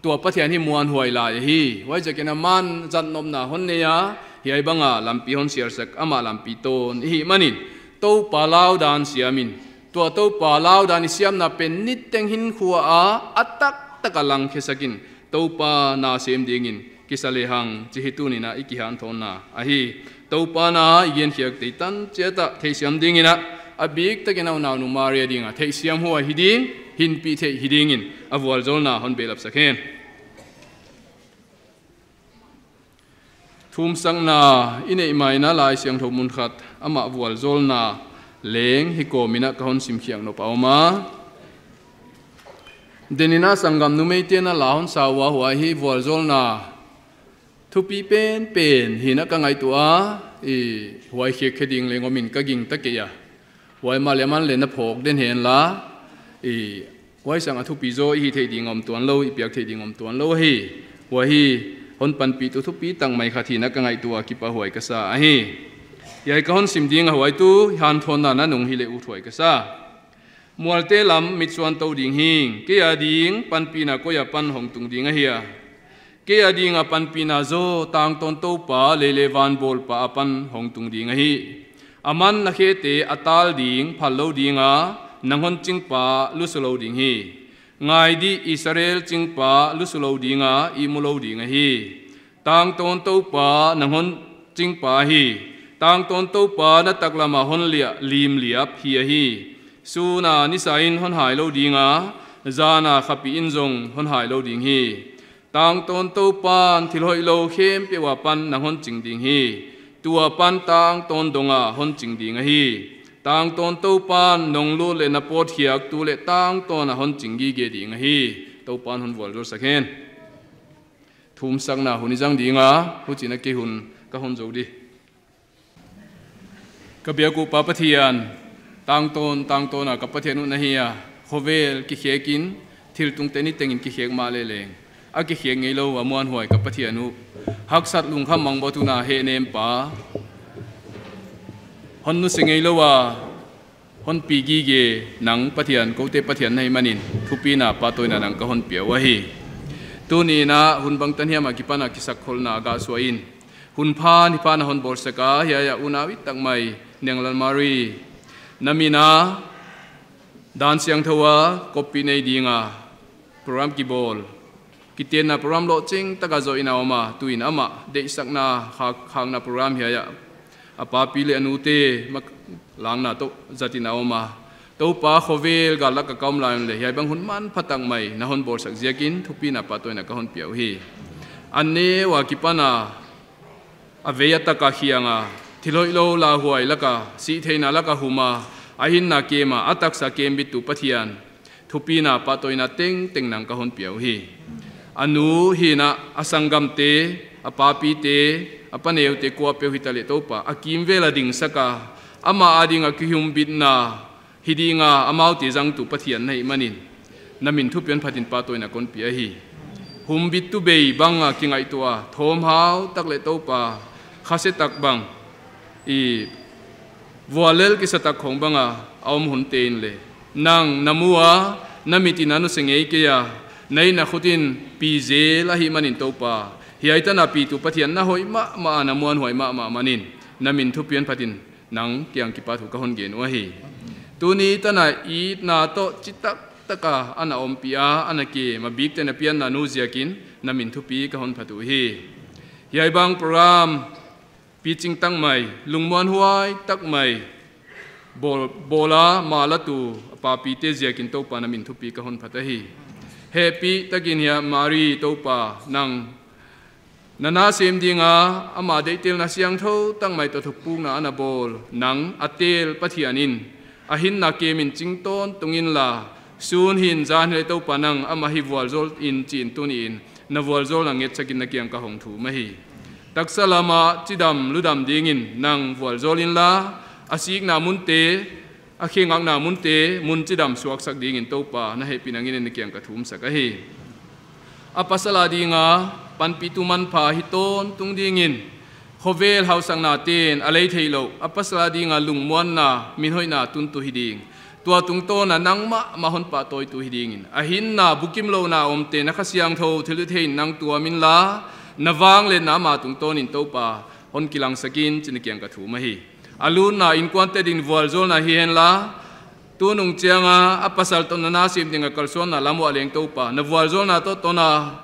tua Pathian hi muanhuai lai ahi. Huaiziakin a man zat nopna hon nei a, hiai bang a lampi hon siarsak, amah lampi tawn i hih manin, Toupa laudan siam in, tua Toupa laudan i siamna pen niteng hinkhua a, a taktak a langkhiasak in, Toupa na sem dingin kisa lehang, chih hi tuni a i kihanthawnna ahi. Toupa na i genkhiak tei tan chiat a theihsiam dingin a, a biktakin a unaunu Maria ding a theihsiam huai hi ding, hinpih theih hi dingin a vualzawlna hon behlap sak hen. Thumsakna i neih mai in a Laisiangthou mun khat amah vualzawlna leng hi kawm in a ka hon simkhiak nop a om a. Tuni'n a sanggam numeite'n a la hon sa ua, huai hi vualzawlna Thupi penpen hi'n ka ngaihtuah a, i huai khek khe ding leng om in ka gingta kei a. Huai mah leh aman leng na phawk den hen la, i huai sang a thupi zaw i hih theih ding om tuanlou, i piak theih ding om tuanlou hi. Huai hi hon panpihtu thupi tak mai khat hi'n ka ngaihtuah a, kipahhuai ka sa ahi. Hiai ka hon sim ding a huai tu hanthawnna nanung hileh uthuai ka sa. Mualte lam mitsuan tou ding hing, kei a ding panpihna koi apan hong tung ding ahia? Kei a ding a panpihna zaw tangtawn Toupa, lei leh van bawlpa apan hong tung ding ahi. Aman na khete a tal ding, phal lou ding a, nang hon chingpa lusu lou ding hi. Ngai di, Israel chingpa lusu lou ding a, ihmu lou ding ahi. Tangtawn Toupa nang hon chingpa hi. Tangtawn Toupa na taklam a hon liah limliap hi ahi. Sun a nisa in hon hai lou ding a, zan a khapih in zong hon hai lou ding hi. Tangtawn Toupa'n thil hoihlou khempeuh apan nang hon ching ding hi. Tu apan tangtawn dong a hon ching ding ahi. Tangtawn Toupa'n nong lut leh na pawtkhiak tu leh tangtawn a hon ching gige ding ahi. Toupa'n hon vualzawlsak hen. Thumsakna hun i zang ding a, huchi'n kei hun ka hon zou di. Ka biak uh Pa Pathian, tangtawn, tangtawn a ka Pathian uh na hi a, khovel kikhek in, thil tungte niteng in kikhek mahleh leng, a kikhek ngeilou a muanhuai ka Pathian uh, haksat lungkham mang bawtuna hehnem pa, hon nusia ngeilou a, hon pi gige nang Pathian, koute Pathian na hih manin, thupina pahtawina nang ka hon pia uh ahi. Tuni in hun bangtan hiam a kipan a kisakkholna gah suah in, hun pha ni pha na hon bawlsak a, hiai a unau it tak mai Niang Lalmari, na min a dan siangthou a koppih nei ding a program kibawl, kitenna program lohching tak a zoh in a om a, tu in amah deihsakna khak, khakna program hiai a, a papi leh a nute mak langna toh zat in a om a. Toupa, khovel gal lak a ka om lai un leh, hiai bang hun manpha tak mai na hon bawlsak ziakin thupina pahtawina ka hon pia uhi. A neu a kipan a, a vei a tak a khiang a, thil hoihlou lauhuai lak a, sihtheihna lak a hum a, a hinna kem a, a taksa kembittu Pathian, thupina pahtawina tengteng nang ka hon pia uhi. A nu hi'n a, a sanggamte, a papite, a paneute kuapeuh hita leh Toupa, a kimvel a dingsak a, amah a ding a kihumbitna hi ding a, amaute zangtu Pathian na hih manin, na min thupi hon phatin pahtawina kon pia hi. Humbittu bei bang a kingaihtuah a, thawmhau tak leh Toupa, khase tak bang, i vuallel kisa tak khong bang a, a om hunte in leh, nang na mu a, na mit in a nusia ngei kei a, na itna khut in pi zel ahih manin Toupa, hiai tan a pitu Pathian na hoih mahmah a, na muanhuai mahmah manin, na min thupi hon phatin, nang kiang kipahthu ka hon gen uhi. Tuni tan a itna toh chitak tak a ana ompih a, ana kem a bikte na pianna nu ziakin na min thupi ka hon phat uhi. Hiai bang program piching tak mai, lungmuanhuai tak mai, bawl, bawl a mah latu a papite ziakin Toupa na min thupi ka hon phat ahi. Hehpih takin hiai Mari Toupa nang na na sem ding a, ama deihtelna siangthou tak mai toh thupukna ana bawl, nang a tel Pathian in, a hinna kem in ching tawntung inla, sun hi'n zan hi leh Toupa nang amah hi vualzawl in chi'n tuni in, na vualzawlna ngetsak in na kiang ka hong thum ahi. Taksa lam a chidam ludam ding in nang vualzawl inla, a sikna munte, a khe ngakna munte, mun chidam suaksak ding in Toupa, na hehpihna ngen in na kiang ka thumsak ahi. A pasal a ding a, panpihtu manpha hi tawntung ding in, khovel hausakna te'n a lei theihlouh, a pasal a ding a lungmuanna, min hoihna tuntu hi ding. Tua tungtawn a nang mahmah hon pahtawitu hi ding in. A hinna bukimlouhna omte na Kha Siangthou thilhihtheih in nang tuam inla, na vangliatna ama tungtawn in Toupa, hon kilangsak in chi'n na kiang ka thum ahi. A lutna innkuante ding vualzawlna hi henla, tunung chiang a, a pasal toh na na sem ding a kalsuanna lam uah leng Toupa, na vualzawlna toh tona,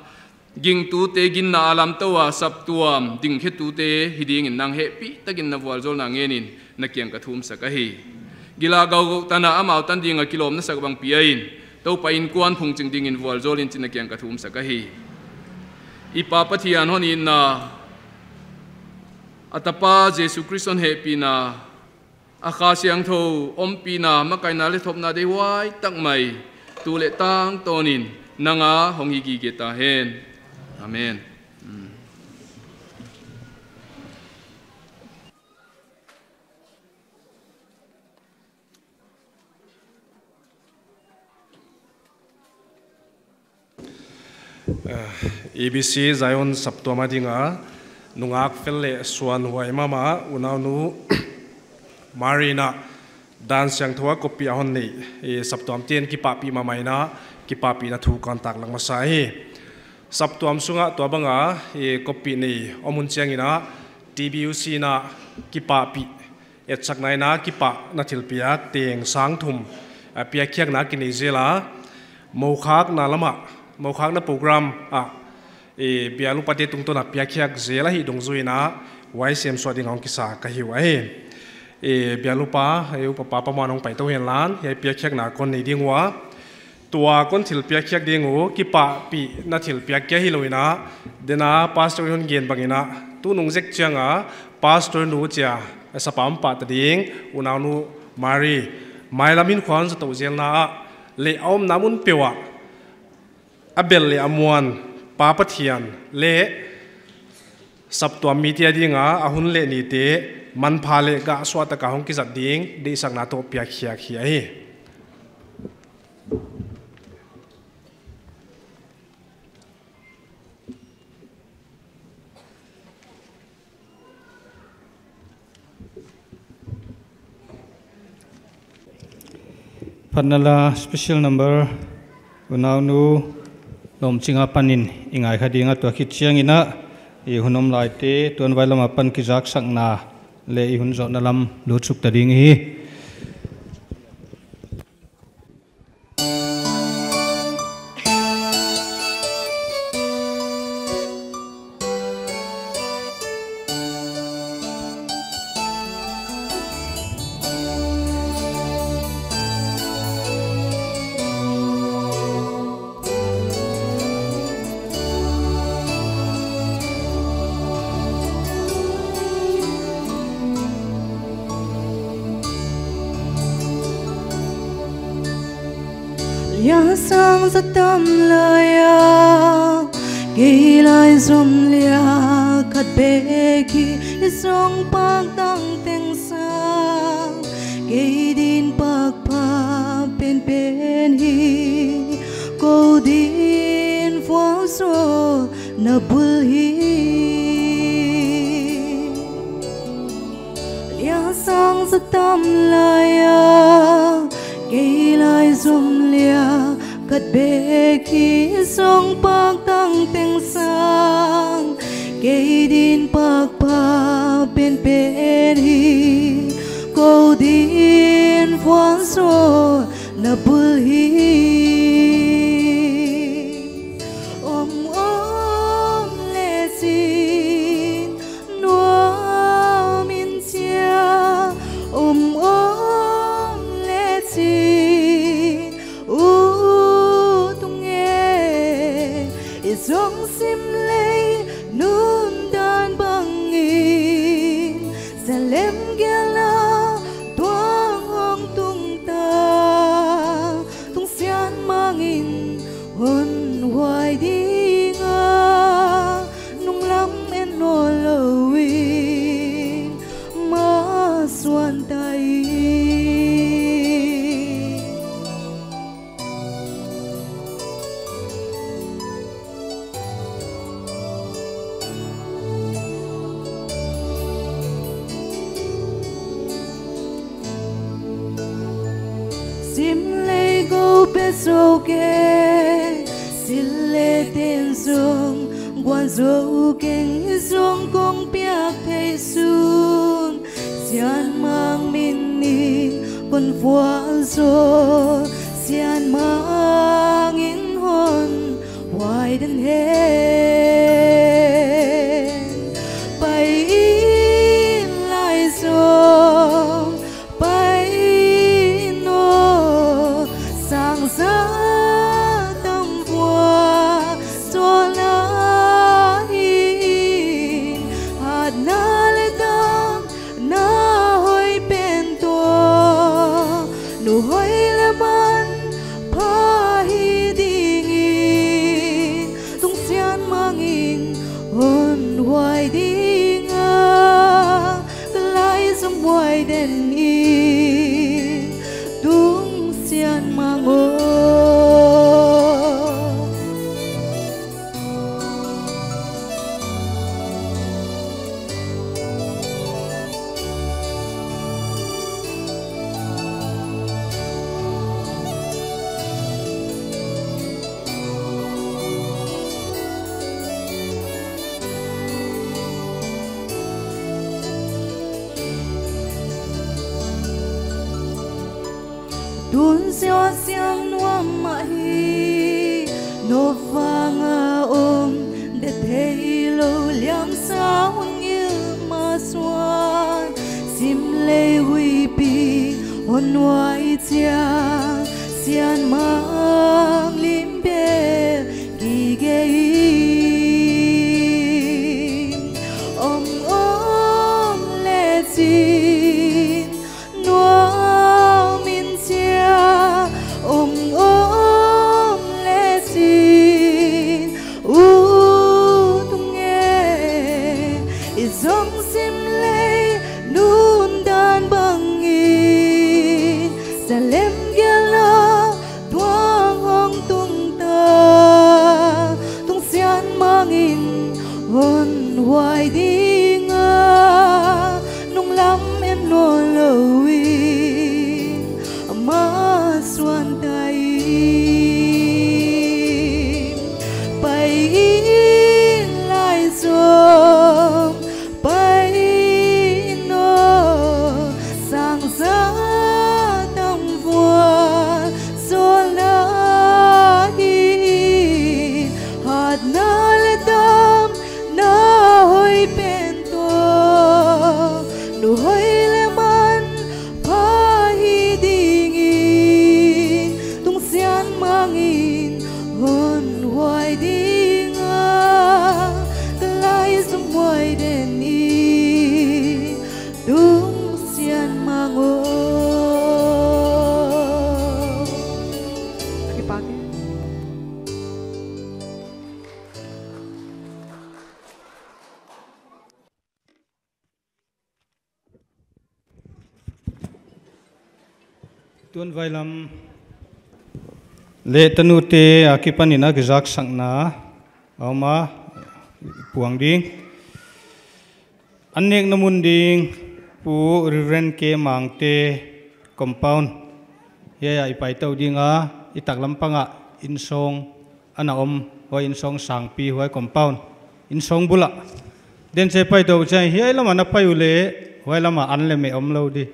gingtute ginna a lamtou a saptuam dingkhetute hi ding in nang hehpih takin na vualzawlna ngen in na kiang ka thumsak ahi. Gilou gou gou tan a amau tan ding a kilawm na sak bang pia in, Toupa innkuan phungching ding in vualzawl in chi'n na kiang ka thumsak ahi. I Pa Pathian hon itna, a Tapa Jesu Khrist hon hehpihna, a Kha Siangthou ompihna, makaihna leh thopna deihhuai tak mai, tu leh tangtawn in nang a hong hi gige ta hen. Amen. Hmm. Eh, E B C Zion saptuam a dinga nungak fel leh suanhuai mahmah unaunu Mary in a dan siangthou a koppih a hon neih, eh, saptuamte'n kipahpih mahmah in a, kipahpihna thu kon taklang masa hi. Saptuam sunga tua banga, eh, koppih nei om hun chiangin a, T B U C in a kipahpih etsakna in a kipahna thilpiak teng sang thum, a, piakkhiakna kinei zel a, mukhakna lam ah, mukhakna program ah, e, bial upate tungtawn a piakkhiak zel ahih dungzui in a, huai semsuah ding a hong kisa ka hi uh ahi. E, bial upa, e, upa pa Pamuan hong pai tou hen la, hiai piakkhiakna kon nei ding ua. Tua kon thilpiak khiak ding uh, kipahpihna thilpiak kia hilou in a, den a pastor in hon gen bangin a, tunung zek chiang a, pastor nu chia, a sapa om pah ta ding, unaunu Mary, mailam hinkhua hon zat tou zelna ah, leh a omna mun peuh ah, a bel leh a muan, Pa Pathian, leh saptuam mite a dinga, a hun leh nite, manpha leh gahsuah taka hong kizat ding, deihsakna toh piak khiak hi ahi. Phatna la special number, unaunu Lawmchinga panin i ngai kha ding a, tua khit chiangin a, i hun om laite, tuan vai lam apan kizaksakna leh i hun zawhna lam lut suk ta ding hi. Liansang za tam lai a, kei lai zom lia khat bek hi, i zong pak tang teng sang, kei din pak pha penpen hi, kou din vualzawlna bul hi. Liansang za tam lai a, kei lai zom lia khat bek hi, zong pak tang teng sang, kei din pak pha penpen hi, kou din vualzawlna bul hi. Om om lechin nuam in chia, om om lechin ut ung e, i zong sim lei nundan bangin, Salem gel a tuang hong tung ta, Tungsian Mang in hon huai ding a, nunglam en nawnlou in masuan ta hi. Sim lei gou pe sou ke, sil leh ten zong guan zou keng, zong kong piak thei sun. Sian Mang min in kon vualzawl, Sian Mang in hon huai den hen. Pai in lai zong pai in aw, sang za tam vualzawlna hi, hatna leh damna hoih pen toh, nu hoih leh manpha hi ding in, Tungsian Mang in hon huai ding a, ka lai zom huai den in, Tungsian Mang aw. Hun siatsiang nuam mah hi, nopvang a om, det theilou liamsa hun ngil mah suan, sim lei huipi hon huai chiang, sianmang lim bel gige in. Om om lechin nuam in chia, om om lechin ut ung e. I zong sim lei nundan bangin, sa lem gel a tuang hong tung ta, tung sianmang in hon huai ding a, nunglam en nawnlou in amah suan ta in. Pai in lai zong pai in aw, sang za tangval zawl na hi in, hatna leh damna hoih pen toh, nu hoih leh manpha hi ding in, tung sianmang in hon huai ding a, ka lai zong huai den in, tung sianmang aw. Kipak e. Tuan vailam leh tanute akipanin a kizaksakna a om a, puang ding. An nekna mun ding Pu Reverend K Mangte compound. Hiai ah i paitou ding a, i taklam pang ah innsawng ana om, huai innsawng sangpi, huai compound innsawng bul ah. Den se paitou chiang hiai lam ah na pai uleh, huai lam ah an leh meh omlou di.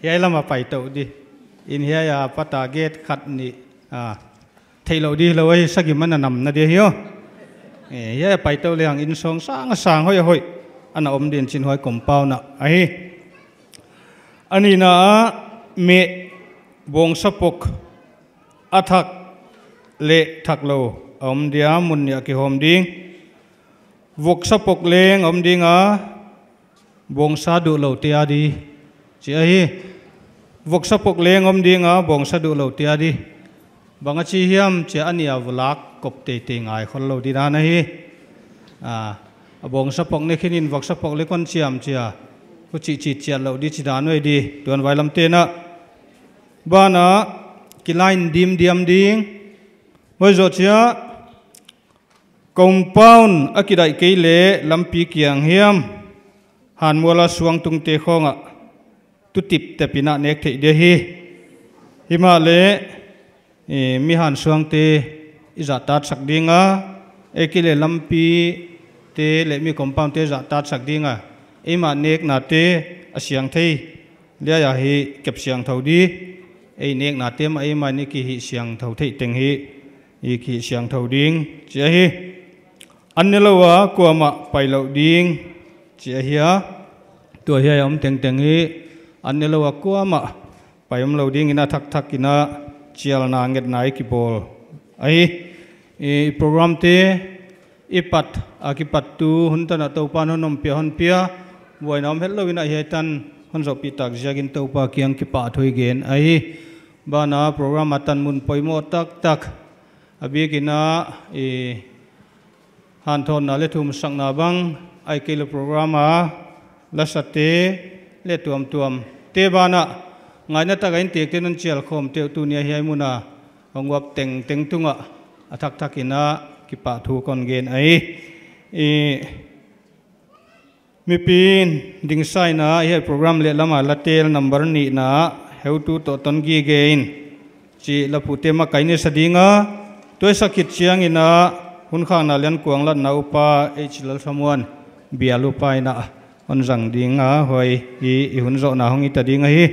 Hiai lam ah paitou di. In hiai apat a gate khat nih, ah, theihlouh di lou ahi, sagim ana namna di ahi aw. Eh, hiai paitou lehang innsawng sang a sang hoih a hoih ana om din chin huai compound ah ahi. A nihna ah meh bawngsa pok a thak leh thaklou a om dia, mun nih a kihawm ding. Voksa pok leng om ding a, bawngsa duhloute adi chi ahi. Voksa pok leng om ding a, bawngsa duhloute adi. Bang a chi hiam chia a nih a vulak kop teitei ngai khollou di dan ahi. Ah, a bawngsa pok ne khin in voksa pok leng kon chiam chia, huchi chih chiat lou di chi dan uh ahi di, tuan vailamte'n a. Ban ah kilain dimdiam ding. Huai zoh chia compound a kidaih kei leh lampi kiang hiam, hanmual a suang tungte khawng ah tutip tep in a nek theih di ahi. Himahleh, eh, mi hansuangte i zahtaksak ding a, ahihkeileh lampite leh mi compoundte zahtaksak ding a, eimah neknate a siangthou leh a hi kep siangthou di, ei neknate mah eimah in i kihih siangthou theih teng hi, i kihih siangthou ding chi ahi. An nelou a kuamah pailouh ding chi ahi a. Tua hiai a om tengteng hi an nelou a kuamah pai omlou ding in a thakthak in a chialna ngetna i kibawl ahi. I programte i pat a kipattu hun tan a Toupa'n hon ompih a hon pia, buaina om hetlou in a hiai tan hon zohpih tak ziakin Toupa kiang kipahthu i gen ahi. Ban ah program a tan mun poimoh taktak, a bik in a, i hanthawnna leh thumsakna bang, ahihkeileh program a lasate leh tuamtuamte ban ah ngaihna tak a inntekte'n hon chial khawmte uh tuni a hiai mun a hong uap tengteng tungah a thakthak in a kipahthu kon gen ahi. I mipi'n dingsa in a hiai program leh lam a la tel number nihna, Heutu toh ton gige in, chih la pute makaih ni sa ding a, tua i sak khit chiang in a hun khakna lian kuang latna upa H Lalthamuan bial upa in a hon zang ding a, huai i, i hun zohna hong hi ta ding ahi.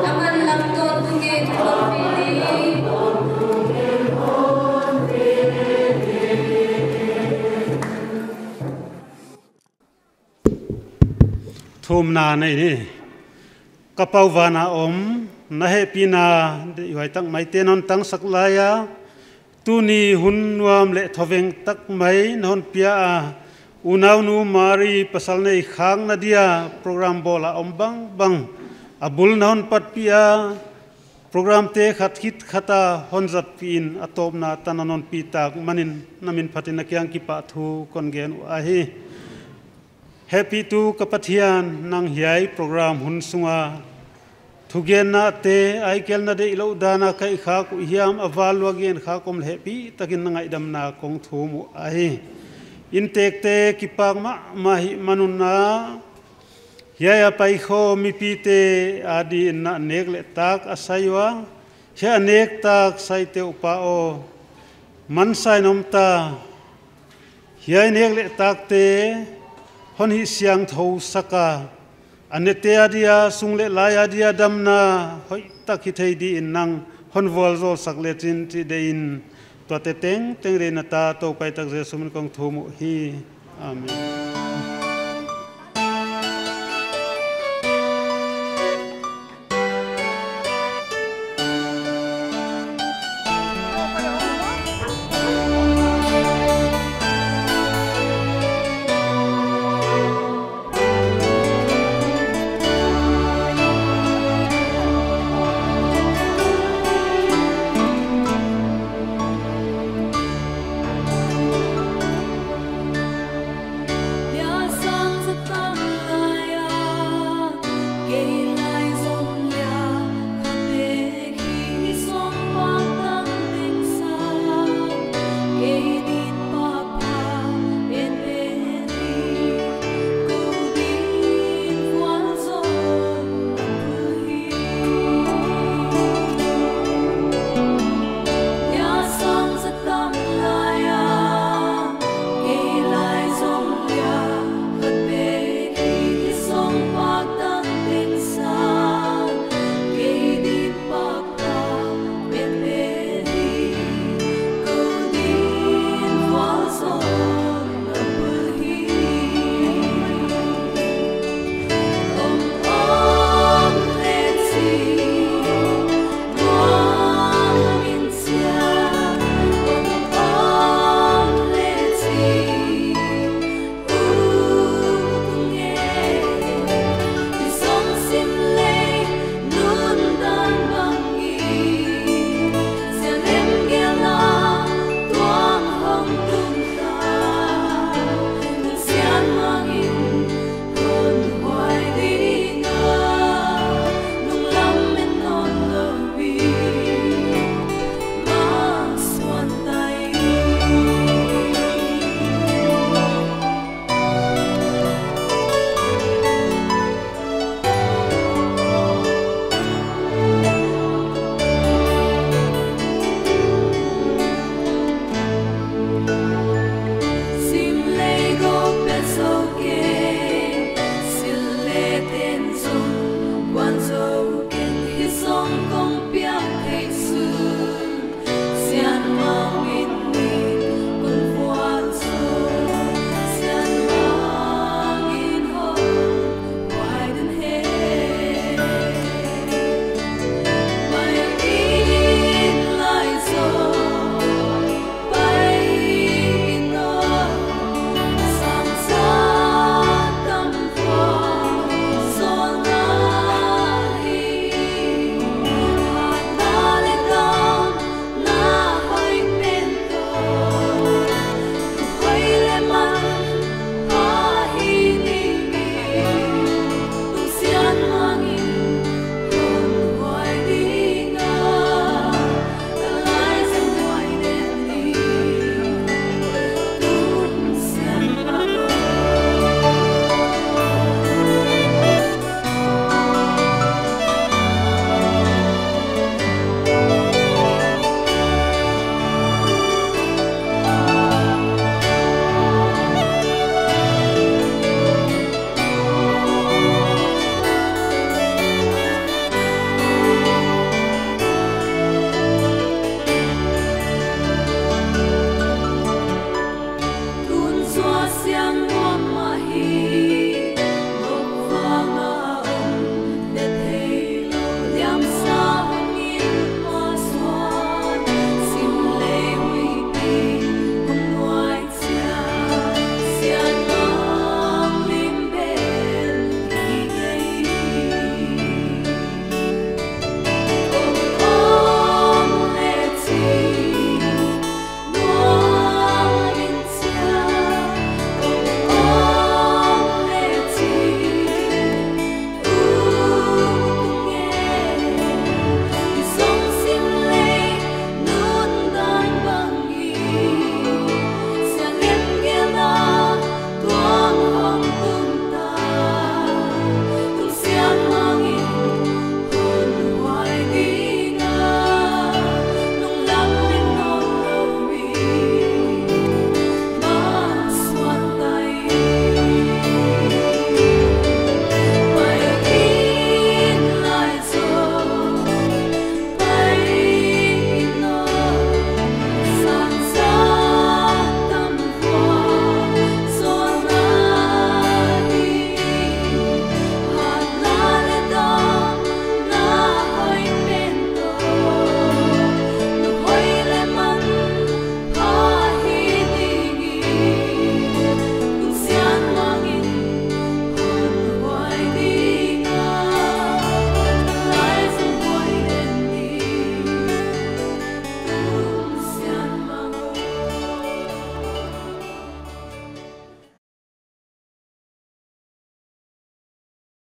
Aman lam tawntung in hon pi ding. Thumna nei ni. Ka Pa van a om, na hehpihna deihhuai tak maite non tangsak lai a, tuni hun nuam leh thoveng tak mai na hon pia a, unaunu Mari pasal nei khakna dia program bawl a om bangbang a bul na hon patpih a, programte khat khit khat a hon zatpih in a tawpna tan a non pi tak manin na min phatin na kiang kipahthu kon gen uh ahi. Hehpihtu ka Pathian, nang hiai program hun sunga thugennate, a ikelna deihlouh dan a kaihkhak uh hiam, a val ua genkhak om leh hehpih takin na ngaihdamna kong thum uh ahi. Inntekte kipak mahmah hih man un, hiai a paikhawm mipite adin na nek leh tak a sai ua, hiai a nek tak saite uh Pa aw, mansa in om ta. Hiai nek leh takte hon hihsiangthou sak a, a nete adia, sung leh lai adia damna hoihtak hithei dingin nang hon vualzawl sak lechin chih deihin, tuate tengteng deihna ta Toupa i tak Jesu min kong thum uhi. Amen.